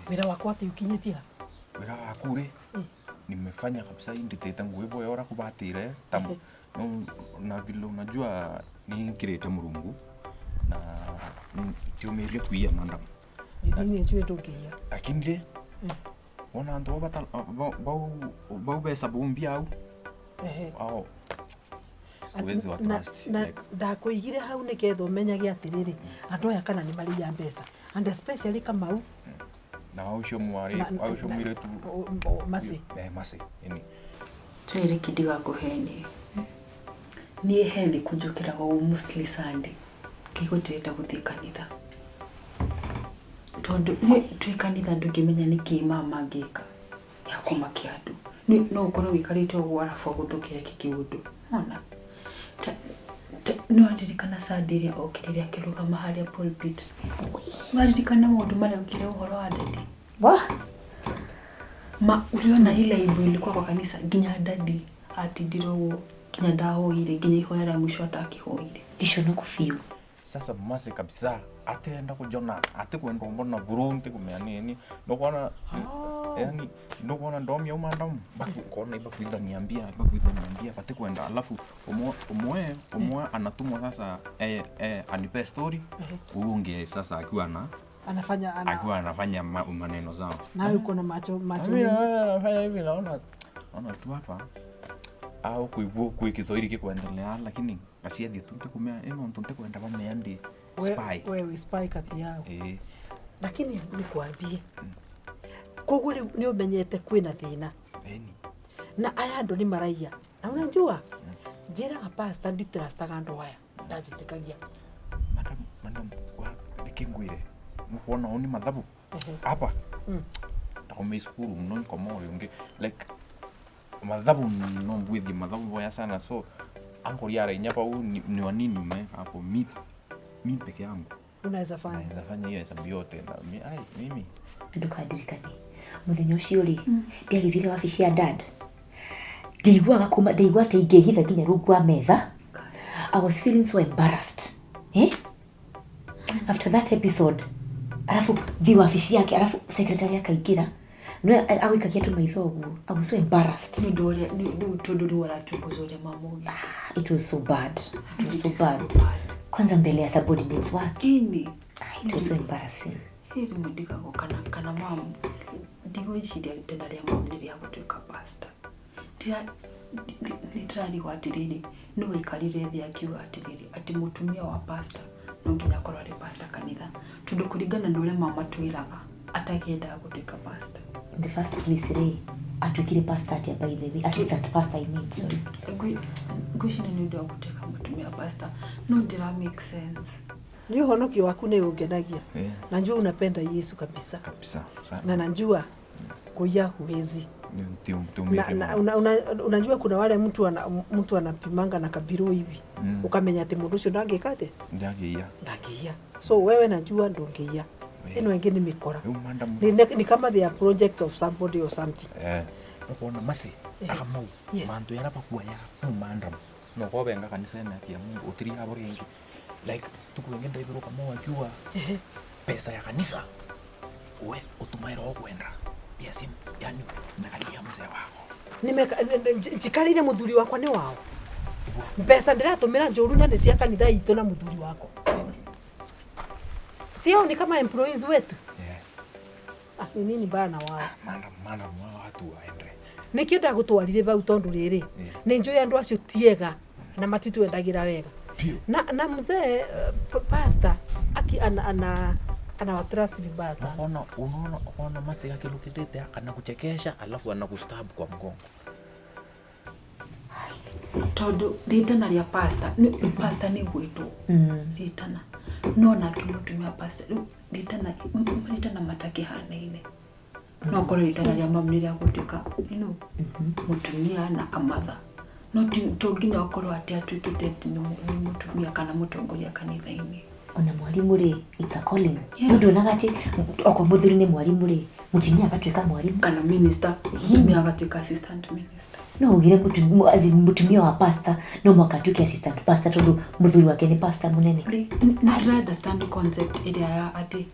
[SPEAKER 9] Wĩra wakwa atĩ ũkinyĩtie ha?
[SPEAKER 10] Wĩra waku rĩ, nimefanya.
[SPEAKER 9] Umefanya kabisa inditete nguibo yora kubatire tam na vile unajua ni nkirete murungu na tiumirie kuia madam.
[SPEAKER 2] Ni njue ndukiia.
[SPEAKER 9] Lakini le wona andu bata bau besa bumbia au au siwezi wa trust
[SPEAKER 2] na ndakuigire hau niketha umenyage atiriri andu aya kana ni mariia mbeca and especially Kamau
[SPEAKER 9] na ucio mwari ucio mwiretu
[SPEAKER 2] masi
[SPEAKER 9] masi ini
[SPEAKER 1] twire kidiga kuheni nie hethi kunjukiraga mostly Sunday kigo ndirenda guthii kanitha tondu ni twi kanitha ndungimenya niki mama angika ya kumakia andu no ukorwo wikarite uguo arabu aguthukia kikiundu ona no ndirikana Sunday iria okirire akirugama haria pulpit waririkana maundu maria ukire uhoro wa dadi
[SPEAKER 4] wa
[SPEAKER 1] ma uliona ile aibu ilikuwa kwa kanisa nginya dadi atindire uguo nginya ndahoire nginya ihoya rĩa mũico atakihoire
[SPEAKER 4] iconoku biũ.
[SPEAKER 9] Sasa mase kabisa atirenda kujona atikwenda mbona burunti kumea nini ndokona yani ndokona ndomia madam bakukona ibakwitha niambia batikwenda alafu umwe anatumwa sasa anipe story uunge sasa akiwa na anafanya akiwa anafanya maneno zao
[SPEAKER 2] na yuko na macho
[SPEAKER 9] mimi anafanya hivi naona tu hapa au kuibu kuikithoiri kikuendelea lakini asiathi tu ntikumea ino ntikwenda bamea ndi spy
[SPEAKER 2] wewe spy kati yao lakini nikwambie koguo ni umenyete kwina thina na aya andu ni maraia na unajua njiraga pastor nditrustaga andu aya ndajitikagia
[SPEAKER 9] madam wa nikingwire nukuona oni mathabu hapa ndakome skuru muno nkomori ungi like mathabu no mbwithi mathabu boya sana so anko yara inyapa u ni wanini ume hapo mi peke yangu
[SPEAKER 2] unaweza fanya
[SPEAKER 9] hiyo hesabu yote na mimi
[SPEAKER 4] ndukadirikane muthenya ucio ri ndiagithire wabici ya dad ndiguaga kuma ndaigua ta ingĩhitha nginya rungu wa metha. I was feeling so embarrassed after that episode arafu thi wabici yake arafu secretary akaingĩra no agwikagia tu maitho ũguo. I was so embarrassed
[SPEAKER 1] ni ndore ni tondu ri warachunguza uria mamugi.
[SPEAKER 4] It was so bad. It was so bad. Kwanza mbele ya subordinates wake. It was so embarrassing.
[SPEAKER 1] Hili mdigago kana mamu ndigwiciria tena ria mamu rĩrĩa gũtuĩka pastor nĩndĩrarigwo atĩrĩrĩ nĩ waikarire thĩ akiuga atĩrĩrĩ atĩ mũtumia wa pastor no nginya akorwo arĩ pastor kanitha tondũ kũringana na ũrĩa mama twĩraga atakiendaga gũtuĩka pastor.
[SPEAKER 4] In the first place rĩ atuĩkire pastor atia by the way assistant pastor I mean sorry.
[SPEAKER 1] Ngwĩciria nĩ ũndũ wa gũtuĩka mũtumia wa pastor no ndĩra make sense.
[SPEAKER 2] Ni uhonokio waku ni ungenagia. Najua unapenda Yesu kabisa.
[SPEAKER 9] Kabisa.
[SPEAKER 2] Na najua kuya huwezi. Na unajua kuna wale mtu anapimanga na kabiro hivi. Ukamenya ati mundu ucio ndangikate?
[SPEAKER 9] Ndangiia.
[SPEAKER 2] Ndangiia. So wewe najua ndungiia. Ino ingi ni mikora. Ni kama they are project of somebody or something.
[SPEAKER 9] Ukona masi akamau. Mandu yarapa ya mandam. No kobenga kanisa ena ya Mungu utiri abo ringi. Like tukuenge ndaibiro kama wajua pesa ya kanisa we utumaira okwenda bia simu yani nakalia mzee wako
[SPEAKER 2] njikarire muthuri wakwa ni wao mbeca ndiratumira njuru na ni cia kanitha itu na muthuri wakwa sio ni kama employees wetu. Ni nini bana wao
[SPEAKER 9] mana watu waende
[SPEAKER 2] nikio ndagutwarire bau tondu riri ni njui andu acio tiega na matitwendagira wega. Na mzee pastor aki ana anawatrust vibaya sana.
[SPEAKER 9] Unaona masi yake lukidete anakuchekesha alafu anakustab kwa mgongo.
[SPEAKER 1] Tondu ritana ria pastor ni pastor ni gwitwo. Ritana no na kimutumia pastor ritana matakihanaine. No korwo ritana ria mamu ria gutuika you mutumia na amatha. No to nginya okorwo ati atuikite ni mutumia kana mutongoria kanitha-ini.
[SPEAKER 4] Ona mwalimu ri it's a calling. Mundu onaga ati okwa muthuri ni mwalimu ri mutumia agatuika mwalimu
[SPEAKER 1] kana minister, mutumia agatuika assistant minister.
[SPEAKER 4] No ugire mutumia wa pastor no mwaka atuike assistant pastor tondu muthuri wake ni pastor munene.
[SPEAKER 1] Ni understand concept iria ya ati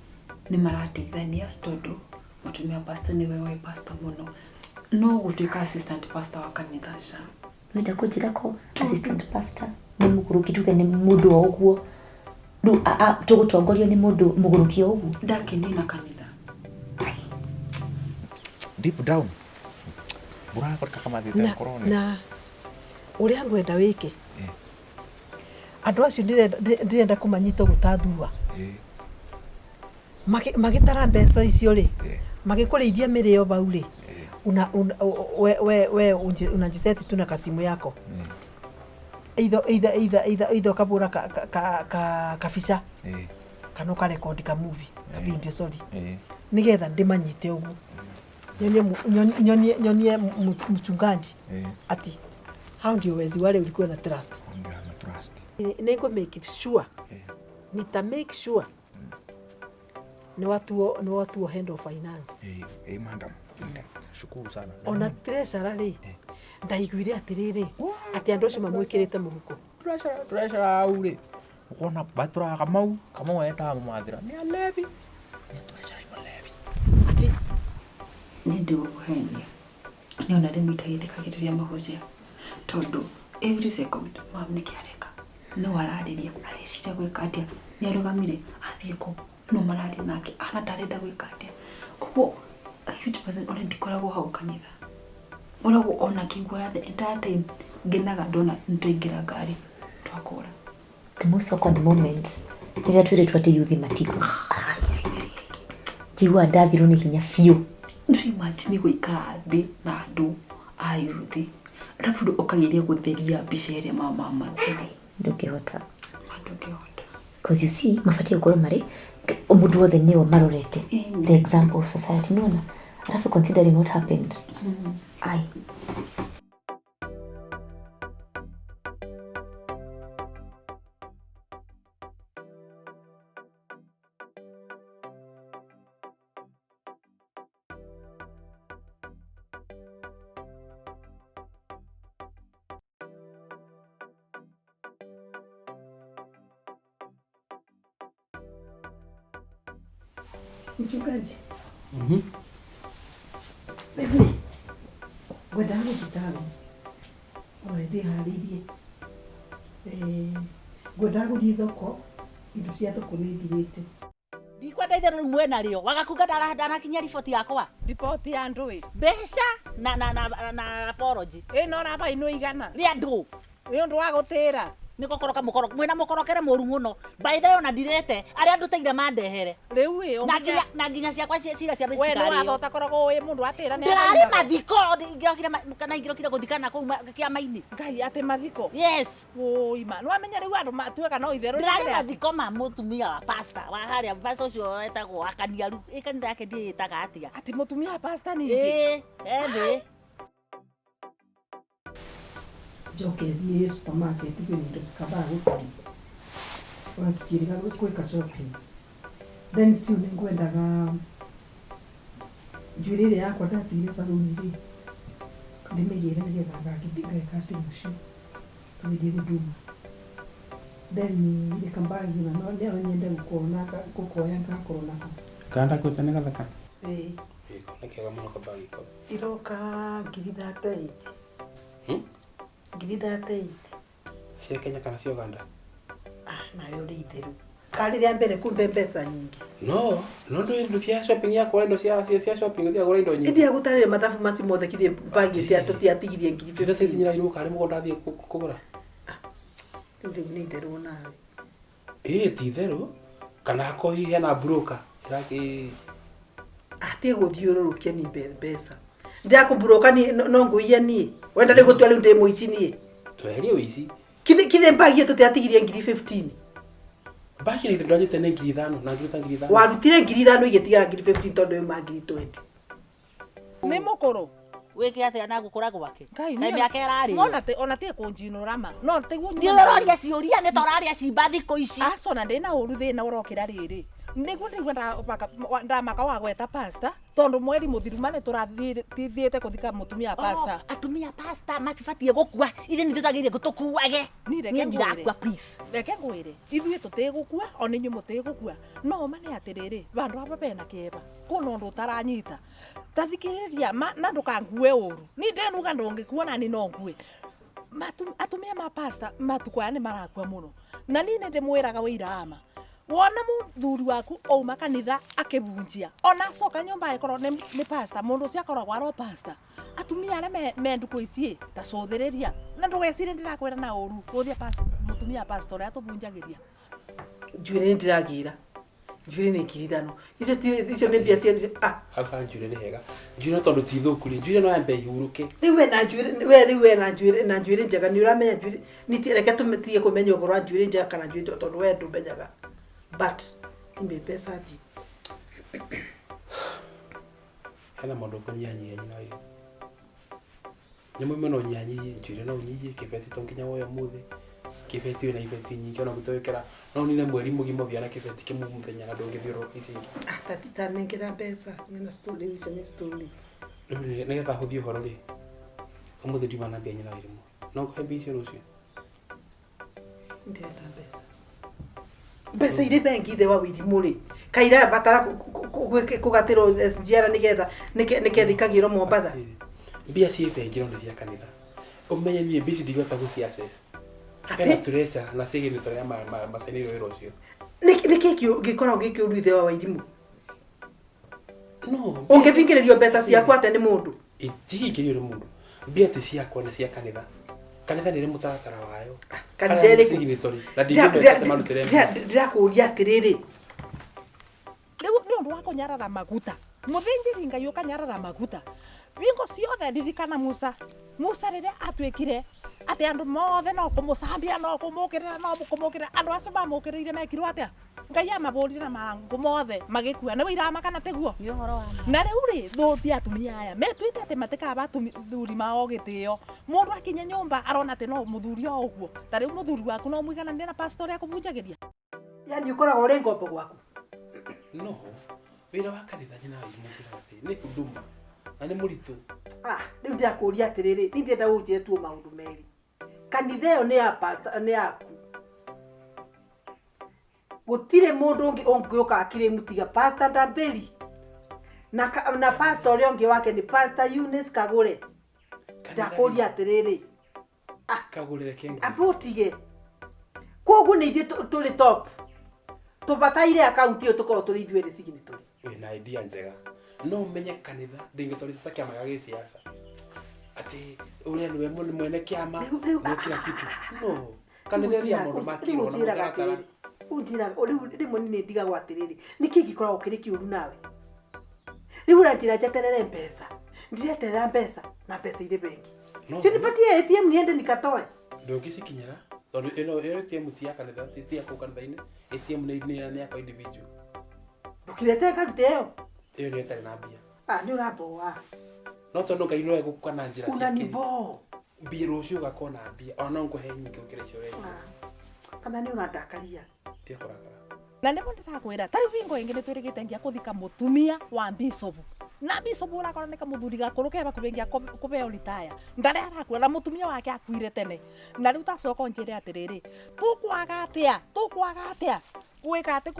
[SPEAKER 1] ni marateithania tondu mutumia pastor ni wewe pastor muno. No gũtuĩka assistant pastor wa kanitha ca.
[SPEAKER 4] Wenda kũnjĩra ko assistant pastor nĩ mũgũrũki tuge nĩ mũndũ o ũguo rĩu tũgũtongorio nĩ mũndũ mũgũrũki o ũguo.
[SPEAKER 1] Ndakenio na kanitha.
[SPEAKER 9] Deep down burakoreka kamathite
[SPEAKER 2] Na,
[SPEAKER 9] ngoro-inĩ.
[SPEAKER 2] na ũrĩa ngwenda wĩke andũ acio ndĩrenda kũmanyita ũguo ta thua. Magĩtara mbeca icio rĩ, magĩkũrĩithia mĩrĩo bau rĩ, una, una, we, we, we unajiseti tu na kasimu yako either either either either either ũkabũra ka, ka, ka, ka, kabica kana ũkarekondi ka movie ka video, sorry, nĩgetha ndĩmanyite ũguo nyonie nyonie mchungaji ati hao ndio wezi wale ulikuwa na trust.
[SPEAKER 9] Ndio ama trust.
[SPEAKER 2] Nĩngũ make it sure, nita make sure nĩ watuo head of finance.
[SPEAKER 9] Madam, shukuru sana.
[SPEAKER 2] Ona treasurer rĩ, ndaiguire atĩrĩrĩ atĩ andũ acio mamwĩkĩrĩte mũhuko.
[SPEAKER 9] Treasurer au rĩ, ukona baturaga Kamau. Kamau etaga mũmathĩra nĩ alevi.
[SPEAKER 1] Ati niĩ ndigũkũhenia, nĩ ona rĩmwe itagĩthikagĩrĩria mahunjia tondũ every second mam nĩkĩ areka, no ararĩria, areciria gwĩka atĩa, nĩ arũgamire athiĩ kũ, no mararia nake ahana ta arenda gwĩka atĩa. Koguo a huge person ona ndikoragwo hau kanitha, ngoragwo ona ngĩiguaga the entire time ngenaga ndona nĩtwaingĩra ngari twakũra.
[SPEAKER 4] The most awkward moment rĩrĩa twĩrĩtwo atĩ yuthi matiko. Njiguaga ndathirwo nĩ hinya biũ.
[SPEAKER 1] Nĩ imagine gũikara thĩ na andũ a yuthi arabu rĩu ũkageria gũtheria mbica ĩrĩa mama matheri.
[SPEAKER 4] Ndũngĩhota.
[SPEAKER 1] Ndũngĩhota.
[SPEAKER 4] Because you see mabatiĩ gũkorwo marĩ mũndũ wothe nĩo marorete the example of society nona alafu considering what happened. Ai.
[SPEAKER 2] Mchungaji. Rĩu ngwendaga gũthiĩ taũni ona ndĩharĩirie. Ngwendaga gũthiĩ thoko, indo cia thoko nĩ ithirĩte.
[SPEAKER 6] Ndikwenda itherũ rĩu mwena rĩo wagakunga ndanakinyia riboti yakwa.
[SPEAKER 8] Riboti ya ndũĩ?
[SPEAKER 6] Mbeca na na na na apology.
[SPEAKER 8] Ĩ no rabainwo igana
[SPEAKER 6] rĩa ndũ
[SPEAKER 8] nĩ ũndũ wa gũtĩra.
[SPEAKER 6] Nĩ gũkoroka mũkoro mwĩna mũkorokere mũru mũno. By the way ona ndirete arĩa ndutĩire mandehere.
[SPEAKER 8] Rĩu ĩ
[SPEAKER 6] na nginya na nginya ciakwa cira cia
[SPEAKER 8] we nĩ
[SPEAKER 6] mĩcikarĩ.
[SPEAKER 8] watho ũtakoragwo wĩ mũndũ atĩra nĩ
[SPEAKER 6] Ndĩrarĩ mathiko ingĩrokire kana ingĩrokire gũthikana kũu kĩama-inĩ.
[SPEAKER 8] Ngai atĩ mathiko?
[SPEAKER 6] Yes.
[SPEAKER 8] Wũi ma nĩ wamenya rĩu andũ matuĩka no itherũ.
[SPEAKER 6] Ndĩrarĩ mathiko ma mũtumia wa pastor wa harĩa pastor ũcio wetagwo Akaniaru. Ĩ kanitha yake ndiĩ ĩtaga atĩa.
[SPEAKER 8] Atĩ mũtumia wa pastor ningĩ?
[SPEAKER 6] Ĩ, ethĩ.
[SPEAKER 2] Njoke thiĩ supermarket kwĩna indo cikambaa gũtarĩ ona tũtiĩrĩga gwĩka shopping. Then still nĩ ngwendaga njuĩrĩ ĩrĩa yakwa ndatigire salon rĩ, ndĩmĩgĩre nĩgetha ngeka atĩ rũciũ tũgĩthiĩ gũthuma. Then rĩ kambagi ona no nyende gũkona gũkoya ngakorwo nako.
[SPEAKER 3] Kanda kwĩta nĩ gathaka.
[SPEAKER 2] Ĩĩ.
[SPEAKER 3] Ĩĩ, nĩ kega mũno kambagi kau.
[SPEAKER 2] Iroka ngiri 38. Ngiri 38.
[SPEAKER 3] Cia Kenya kana cia Uganda?
[SPEAKER 2] Ah, nawe ũrĩ itherũ. Karĩ rĩa mbere kumbe mbeca nyingĩ.
[SPEAKER 3] No, no ndũ indo cia shopping ya kũgũra indo cia shopping ũthiaga kũgũra indo nyingĩ.
[SPEAKER 2] Ĩndĩ gũtarĩre mathabu macio mothe kithĩ bagi tũtiatigirie ngiri
[SPEAKER 3] Indo
[SPEAKER 2] 15.
[SPEAKER 3] cinyira karĩ mũgũnda athiĩ kũgũra.
[SPEAKER 2] Rĩu nĩ itherũ nawe.
[SPEAKER 3] Ĩĩ ti itherũ. Kana akorwo hihi hena broker ĩrakĩ
[SPEAKER 2] Atie gũthiũrũrũkia ni mbeca. Ndakũmburoka ni no ngũiye niĩ. Wenda rĩu gũtua rĩu ndĩ mũici niĩ.
[SPEAKER 3] Tweherie ũici.
[SPEAKER 2] Kithĩ bagi tũtiatigirie ngiri 15.
[SPEAKER 3] Bagi nĩ ndwanyite nĩ ngiri 5 na ngiri 5.
[SPEAKER 2] Warutire ngiri 5 igĩtigara ngiri 15 tondũ yuma ngiri 20.
[SPEAKER 8] Nĩ mũkũrũ.
[SPEAKER 6] Wĩke atĩa na gũkũra gwake?
[SPEAKER 8] Ngai
[SPEAKER 6] Kaĩ mĩaka ĩrarĩo?
[SPEAKER 8] Mona te ona tie kũnjinũra ma. No tiguo
[SPEAKER 6] Ndiĩ ũroria ciũria nĩ ta ũraria cimba thikũ ici.
[SPEAKER 8] Aca ona ndĩna ũru thĩna ũrokĩra rĩrĩ. Nĩguo ndĩigua ndamaka wa gweta pastor tondũ mweri mũthiru ma nĩ tũrathiĩte kũthika mũtumia wa pastor.
[SPEAKER 6] Atumia pastor matibatiĩ gũkua, ithuĩ nĩ tũtagĩrĩire tũkuage.
[SPEAKER 8] Niĩ reke
[SPEAKER 6] Niĩ ndirakua
[SPEAKER 8] ngwĩre.
[SPEAKER 6] please.
[SPEAKER 8] Reke ngwĩre ithuĩ tũtigũkua ona inyuĩ mũtigũkua no ma nĩ atĩrĩrĩ vandũ ava bena kĩeva. Kuna undu utaranyita tathikiriria na ndukangue uru ni ndenuga ndungikuona ni no ngue. Atumia ma pastor matukũ aya nĩ marakua mũno na niĩ nĩ ndĩmwĩraga wĩira ama wona mũthuri waku auma kanitha akĩbunjia ona acoka nyũmba agĩkorwo nĩ pastor mũndũ ũcio akoragwo aro pastor atumia arĩa me ndukũ ici ta cũthĩrĩria na ndũgecirie ndĩrakwĩra na ũru gũthia mũtumia pastor ũrĩa atũbunjagĩria.
[SPEAKER 2] Njuĩrĩ nĩ ndĩragĩra njuĩrĩ nĩ ngiri 5 icio nĩ mbia cia
[SPEAKER 3] hau ha njuĩrĩ nĩ hega njuĩrĩ tondũ ti thũku rĩ njuĩrĩ no yambe ihurũke.
[SPEAKER 2] Rĩu we na njuĩrĩ we rĩu we na njuĩrĩ na njuĩrĩ njega nĩ ũramenya njuĩrĩ nĩ reke tũtige kũmenya ũhoro wa njuĩrĩ njega kana njuĩrĩ tondũ we ndũmenyaga but imbe mbeca thiĩ.
[SPEAKER 3] Hena maũndũ ũkũnyihanyihia nyina wa irio nyamũ imwe no ũnyihanyihie njuĩrĩ no ũnyihie kĩbeti to nginya woye ũmũthĩ kĩbeti wĩna ibeti nyingĩ ona gũtwĩkĩra no ũnine mweri mũgima ũthiaga na kĩbeti kĩmwe mũthenya na ndũngĩthiũrũrũka icio ingĩ.
[SPEAKER 2] Tanengera mbeca na story icio nĩ story.
[SPEAKER 3] Rĩu nĩgetha hũthie ũhoro rĩ ũmũthĩ ndiuma na mbia nyina wa irimũ no ngũhe mbia icio rũciũ.
[SPEAKER 2] Ndĩrenda mbeca mbeca irĩ bengi ithe wa wĩrimũ rĩ kaira batara kũgatĩrwo SGR nĩgetha nĩketha ikagĩrwo Mombatha.
[SPEAKER 3] Mbia ciĩ bengi no nĩ cia kanitha ũmenye niĩ mbia ici ndingĩhota gũci access. Hena tureca na sigini turia macainĩirwo wĩra ũcio.
[SPEAKER 2] Nĩkĩ gĩkoragwo gĩ kĩũru ithe wa wairimũ?
[SPEAKER 3] No
[SPEAKER 2] ũngĩthingĩrĩrio mbeca ciaku atĩa nĩ mũndũ?
[SPEAKER 3] Itihingĩrĩrio nĩ mũndũ mbia ti ciakwa nĩ cia kanitha. Kanitha nĩ ĩrĩ mũtaratara wayo.
[SPEAKER 2] Kanitha ĩrĩkũ?
[SPEAKER 3] Na ndingĩmeta marutĩre.
[SPEAKER 2] Ndĩrakũũria atĩrĩrĩ
[SPEAKER 8] rĩu nĩ ũndũ wa kũnyarara maguta mũthĩnjĩri Ngai ũkanyarara maguta bingo ciothe ririkana Musa. Musa rĩrĩa atuĩkire atĩ andũ mothe no kũmũcambia no kũmũkĩrĩra no kũmũkĩrĩra andũ acio mamũkĩrĩire mekirwo atĩa Ngai amabũrire na marangũ mothe magĩkua nĩ wĩira makana tiguo na rĩu rĩ thũthia atumia aya metuĩte atĩ matikaba athuri mao gĩtĩo mũndũ akinya nyũmba arona atĩ no mũthuri o ũguo ta rĩu mũthuri waku no mũigananie na pastor ũrĩa akũbunjagĩria.
[SPEAKER 2] Yani ũkoragwo ũrĩ ngombo gwaku?
[SPEAKER 3] No wĩra wa kanitha nyina wa irimũ ngwĩraga nĩ huduma na nĩ mũritũ.
[SPEAKER 2] Rĩu ndĩrakũũria atĩrĩrĩ niĩ ndĩrenda ũnjĩre tu maũndũ merĩ. Kanitha ĩyo nĩ ya pastor nĩ yaku gũtirĩ mũndũ ũngĩ ũngĩũka akĩrĩ tiga pastor Ndambĩri na pastor ũrĩa ũngĩ wake nĩ pastor Eunice Kagũre. Ndakũũria atĩrĩrĩ
[SPEAKER 3] Kagũre reke ngwĩre.
[SPEAKER 2] Amba ũtige koguo nĩ ithuĩ tũrĩ top tũbataire akaunti ĩyo tũkorwo tũrĩ ithuĩ erĩ signatory.
[SPEAKER 3] Wĩna idea njega no ũmenye kanitha ndĩngĩtwarithia ta kĩama gĩa gĩsiasa atĩ ũrĩa nĩwe mwene kĩama na kila kitu no kanitha ĩrĩa maũndũ ma kĩroho na mũtaratara.
[SPEAKER 2] Ũnjĩraga rĩu rĩmwe nĩ ndigagwo atĩrĩrĩ nĩkĩ gĩkoragwo kĩrĩ kĩũru nawe rĩu ũranjĩra njeterere mbeca ndireterera mbeca na mbeca irĩ bengi si nipatie ATM niende nikatoe.
[SPEAKER 3] Ndũngĩcikinyĩra tondũ ĩno ATM ti ya kanitha ti ya kũu kanitha-inĩ ATM nĩ yakwa individual.
[SPEAKER 2] Ndũkĩretere karute ĩyo
[SPEAKER 3] ĩyo nĩ ĩtarĩ na mbia.
[SPEAKER 2] Nĩ ũramboa
[SPEAKER 3] no tondũ Ngai no egũka na njĩra ciake
[SPEAKER 2] unaniboa
[SPEAKER 3] mbia rũciũ ũgakorwo na mbia ona no ngũhe nyingĩ gũkĩra icio ũrenda.
[SPEAKER 2] Kana nĩ ũrandakaria.
[SPEAKER 3] Tiga kũrakara.
[SPEAKER 8] Na nĩmo ndĩrakwĩra ta rĩu bingo ĩngĩ nĩ twĩrĩgĩte nginya kũthika mũtumia wa bishop na bishop ũrakora nĩ kamũthuri gakũrũ ke hakuhĩ nginya kũbeo ritaya ndarĩa arakua na mũtumia wake akuire tene na rĩu tacoka ũnjĩre atĩrĩrĩ tũkwaga atĩa tũkwaga atĩa gwĩka atĩ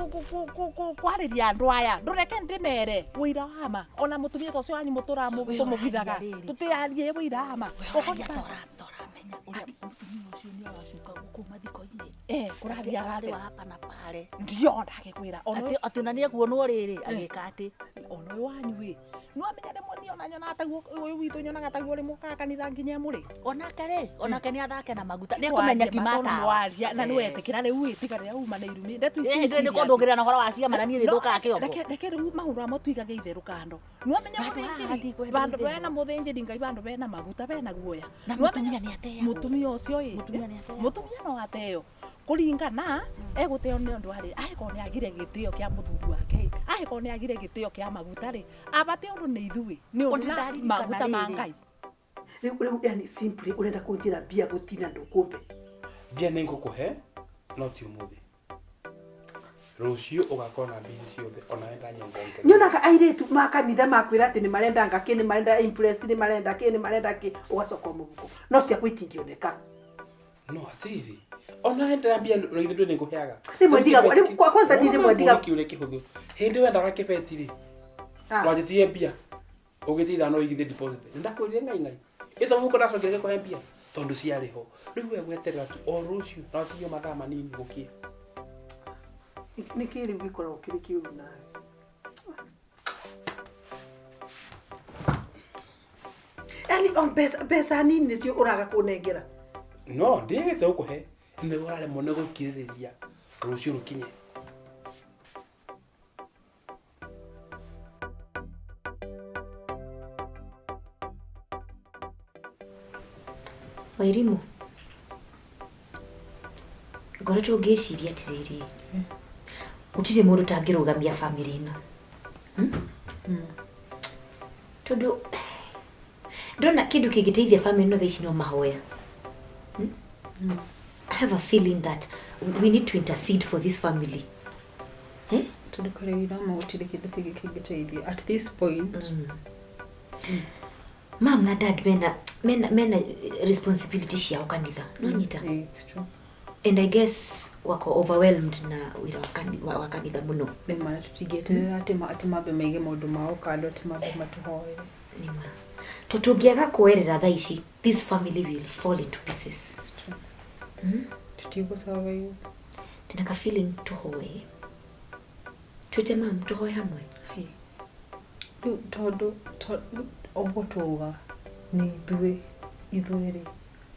[SPEAKER 8] kwarĩria andũ aya ndũreke ndĩmere wĩira wa ma ona mũtumia ta ũcio wanyu mũtũra tũmũbithaga tũtiarie wĩira wa ma
[SPEAKER 6] toramenya ũrĩa mũtumia ũcio nĩ aracuka gũkũ mathiko-inĩ
[SPEAKER 8] kũrathiaga
[SPEAKER 6] atĩ hapa na pale
[SPEAKER 8] ndio ndagĩkwĩra
[SPEAKER 6] atĩ ona nĩekuonwo rĩrĩ agĩka atĩ
[SPEAKER 8] ona ũyũ wanyu ĩ no amenya rĩmwe niĩ ona nyonaga taguo ũyũ witũ nyonaga taguo rĩmwe ũkaga kanitha nginya mũrĩ
[SPEAKER 6] onake rĩ onake nĩ athake na maguta nĩ ekũmenya ti matawa
[SPEAKER 8] waria na nĩ wetĩkĩra rĩu ĩ tiga rĩrĩa uma na irumi ndeto ici
[SPEAKER 6] nĩ kũndũngĩrĩra na ũhoro wa ciama na niĩ nĩthũkaga kĩongo
[SPEAKER 8] reke rĩu maũndũ amo tuigage itherũ kando no amenya mũthĩnjĩri vandũ bena mũthĩnjĩri Ngai vandũ bena maguta bena guoya
[SPEAKER 6] na mũtumia nĩ ateagwo
[SPEAKER 8] mũtumia ũcio ĩ mũtumia no ateo kũringana egũteo nĩ ũndũ arĩ angĩkorwo nĩ agire gĩtĩo kĩa mũthuri wake angĩkorwo nĩ agire gĩtĩo kĩa maguta rĩ abate ũndũ nĩ ithuĩ nĩ ũndũ na maguta ma Ngai.
[SPEAKER 2] Rĩu yani simply ũrenda kũnjĩra mbia gũtina ndũkũmbe
[SPEAKER 3] mbia nĩ ngũkũhe no ti ũmũthĩ rũciũ ũgakorwo na mbia ici ciothe ona wenda nyongongerera.
[SPEAKER 2] Nyonaga airĩtu ma kanitha makwĩra atĩ nĩ marenda ngakĩ nĩ marenda impressed nĩ marenda kĩ nĩ marenda kĩ ũgacoka mũhuko no ciaku itingĩoneka.
[SPEAKER 3] No atĩrĩrĩ ona endera mbia no ithuĩ nĩ ngũheaga
[SPEAKER 2] rĩmwe ndigagwo kwanza niĩ rĩmwe ndigagwo
[SPEAKER 3] kĩũria kĩhũthũ hĩndĩ wendaga kĩbeti rĩ Wanjĩtirie mbia ũgĩtia ithano ũigithie deposit. Nĩ ndakwĩrire ngai ngai. Ĩto mũhuko ndacokire ngĩkũhe mbia tondũ ciarĩ ho. Rĩu we gweterera tu o rũciũ na ũtigio mathaa manini gũkĩe.
[SPEAKER 2] Nĩ kĩ rĩu gĩkoragwo kĩrĩ kĩũru nawe? Yaani o mbeca mbeca nini nĩcio ũraga kũnengera.
[SPEAKER 3] No ndigĩte gũkũhe nĩ ũraremwo nĩ gũkirĩrĩria rũciũ rũkinye.
[SPEAKER 4] Wairimũ, ngoretwo ngĩciria atĩrĩrĩ, gũtirĩ mũndũ ũtangĩrũgamia bamĩrĩ ĩno. Tondũ ndona kĩndũ kĩngĩteithia bamĩrĩ ĩno thaa ici no mahoya. I have a feeling that we need to intercede for this family. Eh?
[SPEAKER 1] Tondũ kũrĩ wĩra ma gũtirĩ kĩndũ kĩngĩ kĩngĩteithia at this point.
[SPEAKER 4] Mam na dad mena mena mena responsibility ciao kanitha. No nyita.
[SPEAKER 1] It's true.
[SPEAKER 4] And I guess wako overwhelmed na wĩra wa kanitha mũno.
[SPEAKER 1] Nĩ ma na tũtingĩeterera atĩ atĩ mambe maige maũndũ mao kando atĩ mambe matũhoere.
[SPEAKER 4] Nĩ ma. To tũngĩaga kuoerera thaa ici, this family will fall into pieces.
[SPEAKER 1] It's true. Tũtigũ-survive.
[SPEAKER 4] Ndĩna ka feeling tũhoe. Twĩte mam tũhoe hamwe.
[SPEAKER 1] Hey. Rĩu tondũ ũguo twauga nĩ ithuĩ ithuĩ rĩ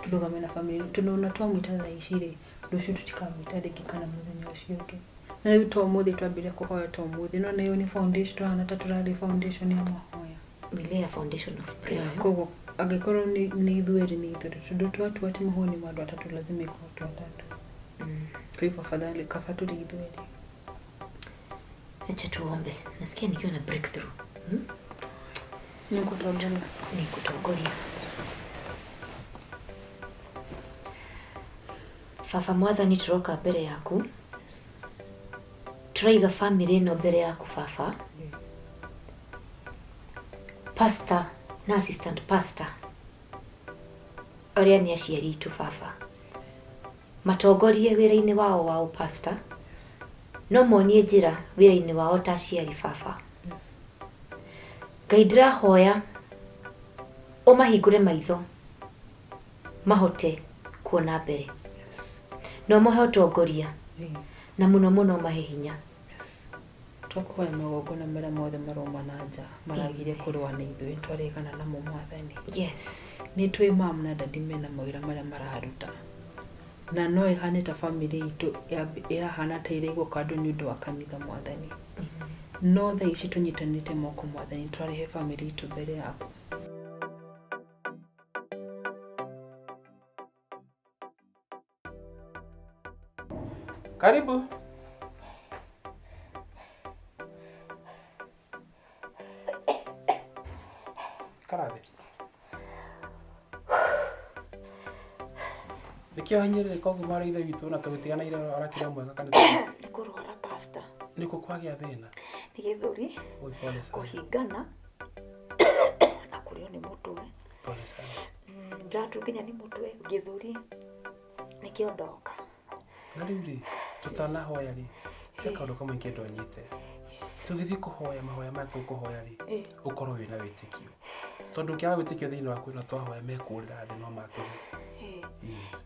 [SPEAKER 1] tũrũgame na family tondũ ona twamwĩta thaa ici rĩ rũciũ tũtikamwĩta rĩngĩ kana mũthenya ũcio ũngĩ. Na rĩu to ũmũthĩ twambire kũhoya to ũmũthĩ no na ĩyo nĩ foundation tũrahana ta tũrarĩ foundation ya mahoya.
[SPEAKER 4] We lay a foundation of prayer.
[SPEAKER 1] Koguo angĩkorwo nĩ ithuĩ rĩ nĩ ithuĩ tondũ twatua atĩ mahoya nĩ ma andũ atatũ lazima ikorwo tu atatũ. Kwa hivyo afadhali kaba tũrĩ ithuĩ rĩ.
[SPEAKER 4] Acha tuombe. Nasikia nikiwa na breakthrough.
[SPEAKER 1] Nĩngũtongoria.
[SPEAKER 4] Nĩngũtongoria. Baba mwathani tũroka mbere yaku. Tũraiga family ĩno mbere yaku baba. Pastor na assistant pastor arĩa nĩ aciari aitũ baba. Matongorie wĩra-inĩ wao wa ũpastor. No monie njĩra wĩra-inĩ wao ta aciari baba. Ngai ndĩrahoya ũmahingũre maitho mahote kuona mbere. No mohe ũtongoria na mũno mũno mahe hinya.
[SPEAKER 1] Twakũhoya magongona marĩa mothe maroma na nja maragire kũrũa na ithuĩ twaregana namo mwathani.
[SPEAKER 4] Yes.
[SPEAKER 1] Nĩ tũĩ mam na dadi mena mawĩra marĩa mararuta na no ĩhane ta family itũ ĩrahana ta ĩraigwo kando nĩ ũndũ wa kanitha mwathani. No thaa ici tũnyitanĩte moko mwathani twarehe family itũ mbere yaku.
[SPEAKER 3] Karibu. Ikara thĩ. Nĩkĩo hinyĩrĩrĩka ũguo mwarĩ ithe witũ na tũgĩtiganĩire ũrakĩra mwega kanitha.
[SPEAKER 4] Nĩ kũrwara pastor.
[SPEAKER 3] Nĩkũ kwagĩa thĩna?
[SPEAKER 4] Nĩ gĩthũri,
[SPEAKER 3] Oi, pole sana.
[SPEAKER 4] kũhingana na kũrĩo nĩ mũtwe.
[SPEAKER 3] Pole sana.
[SPEAKER 4] Ndĩratua nginya nĩ mũtwe, gĩthũri nĩkĩo ndoka.
[SPEAKER 3] Na rĩu rĩ, tũtanahoya rĩ, he kaũndũ kamwe ingĩenda ũnyite. Tũgĩthiĩ kũhoya mahoya maya tũkũhoya rĩ, ũkorwo wĩna wĩtĩkio. Tondũ ũngĩaga wĩtĩkio thĩinĩ waku na twahoya mekũrĩra thĩ no matũhe.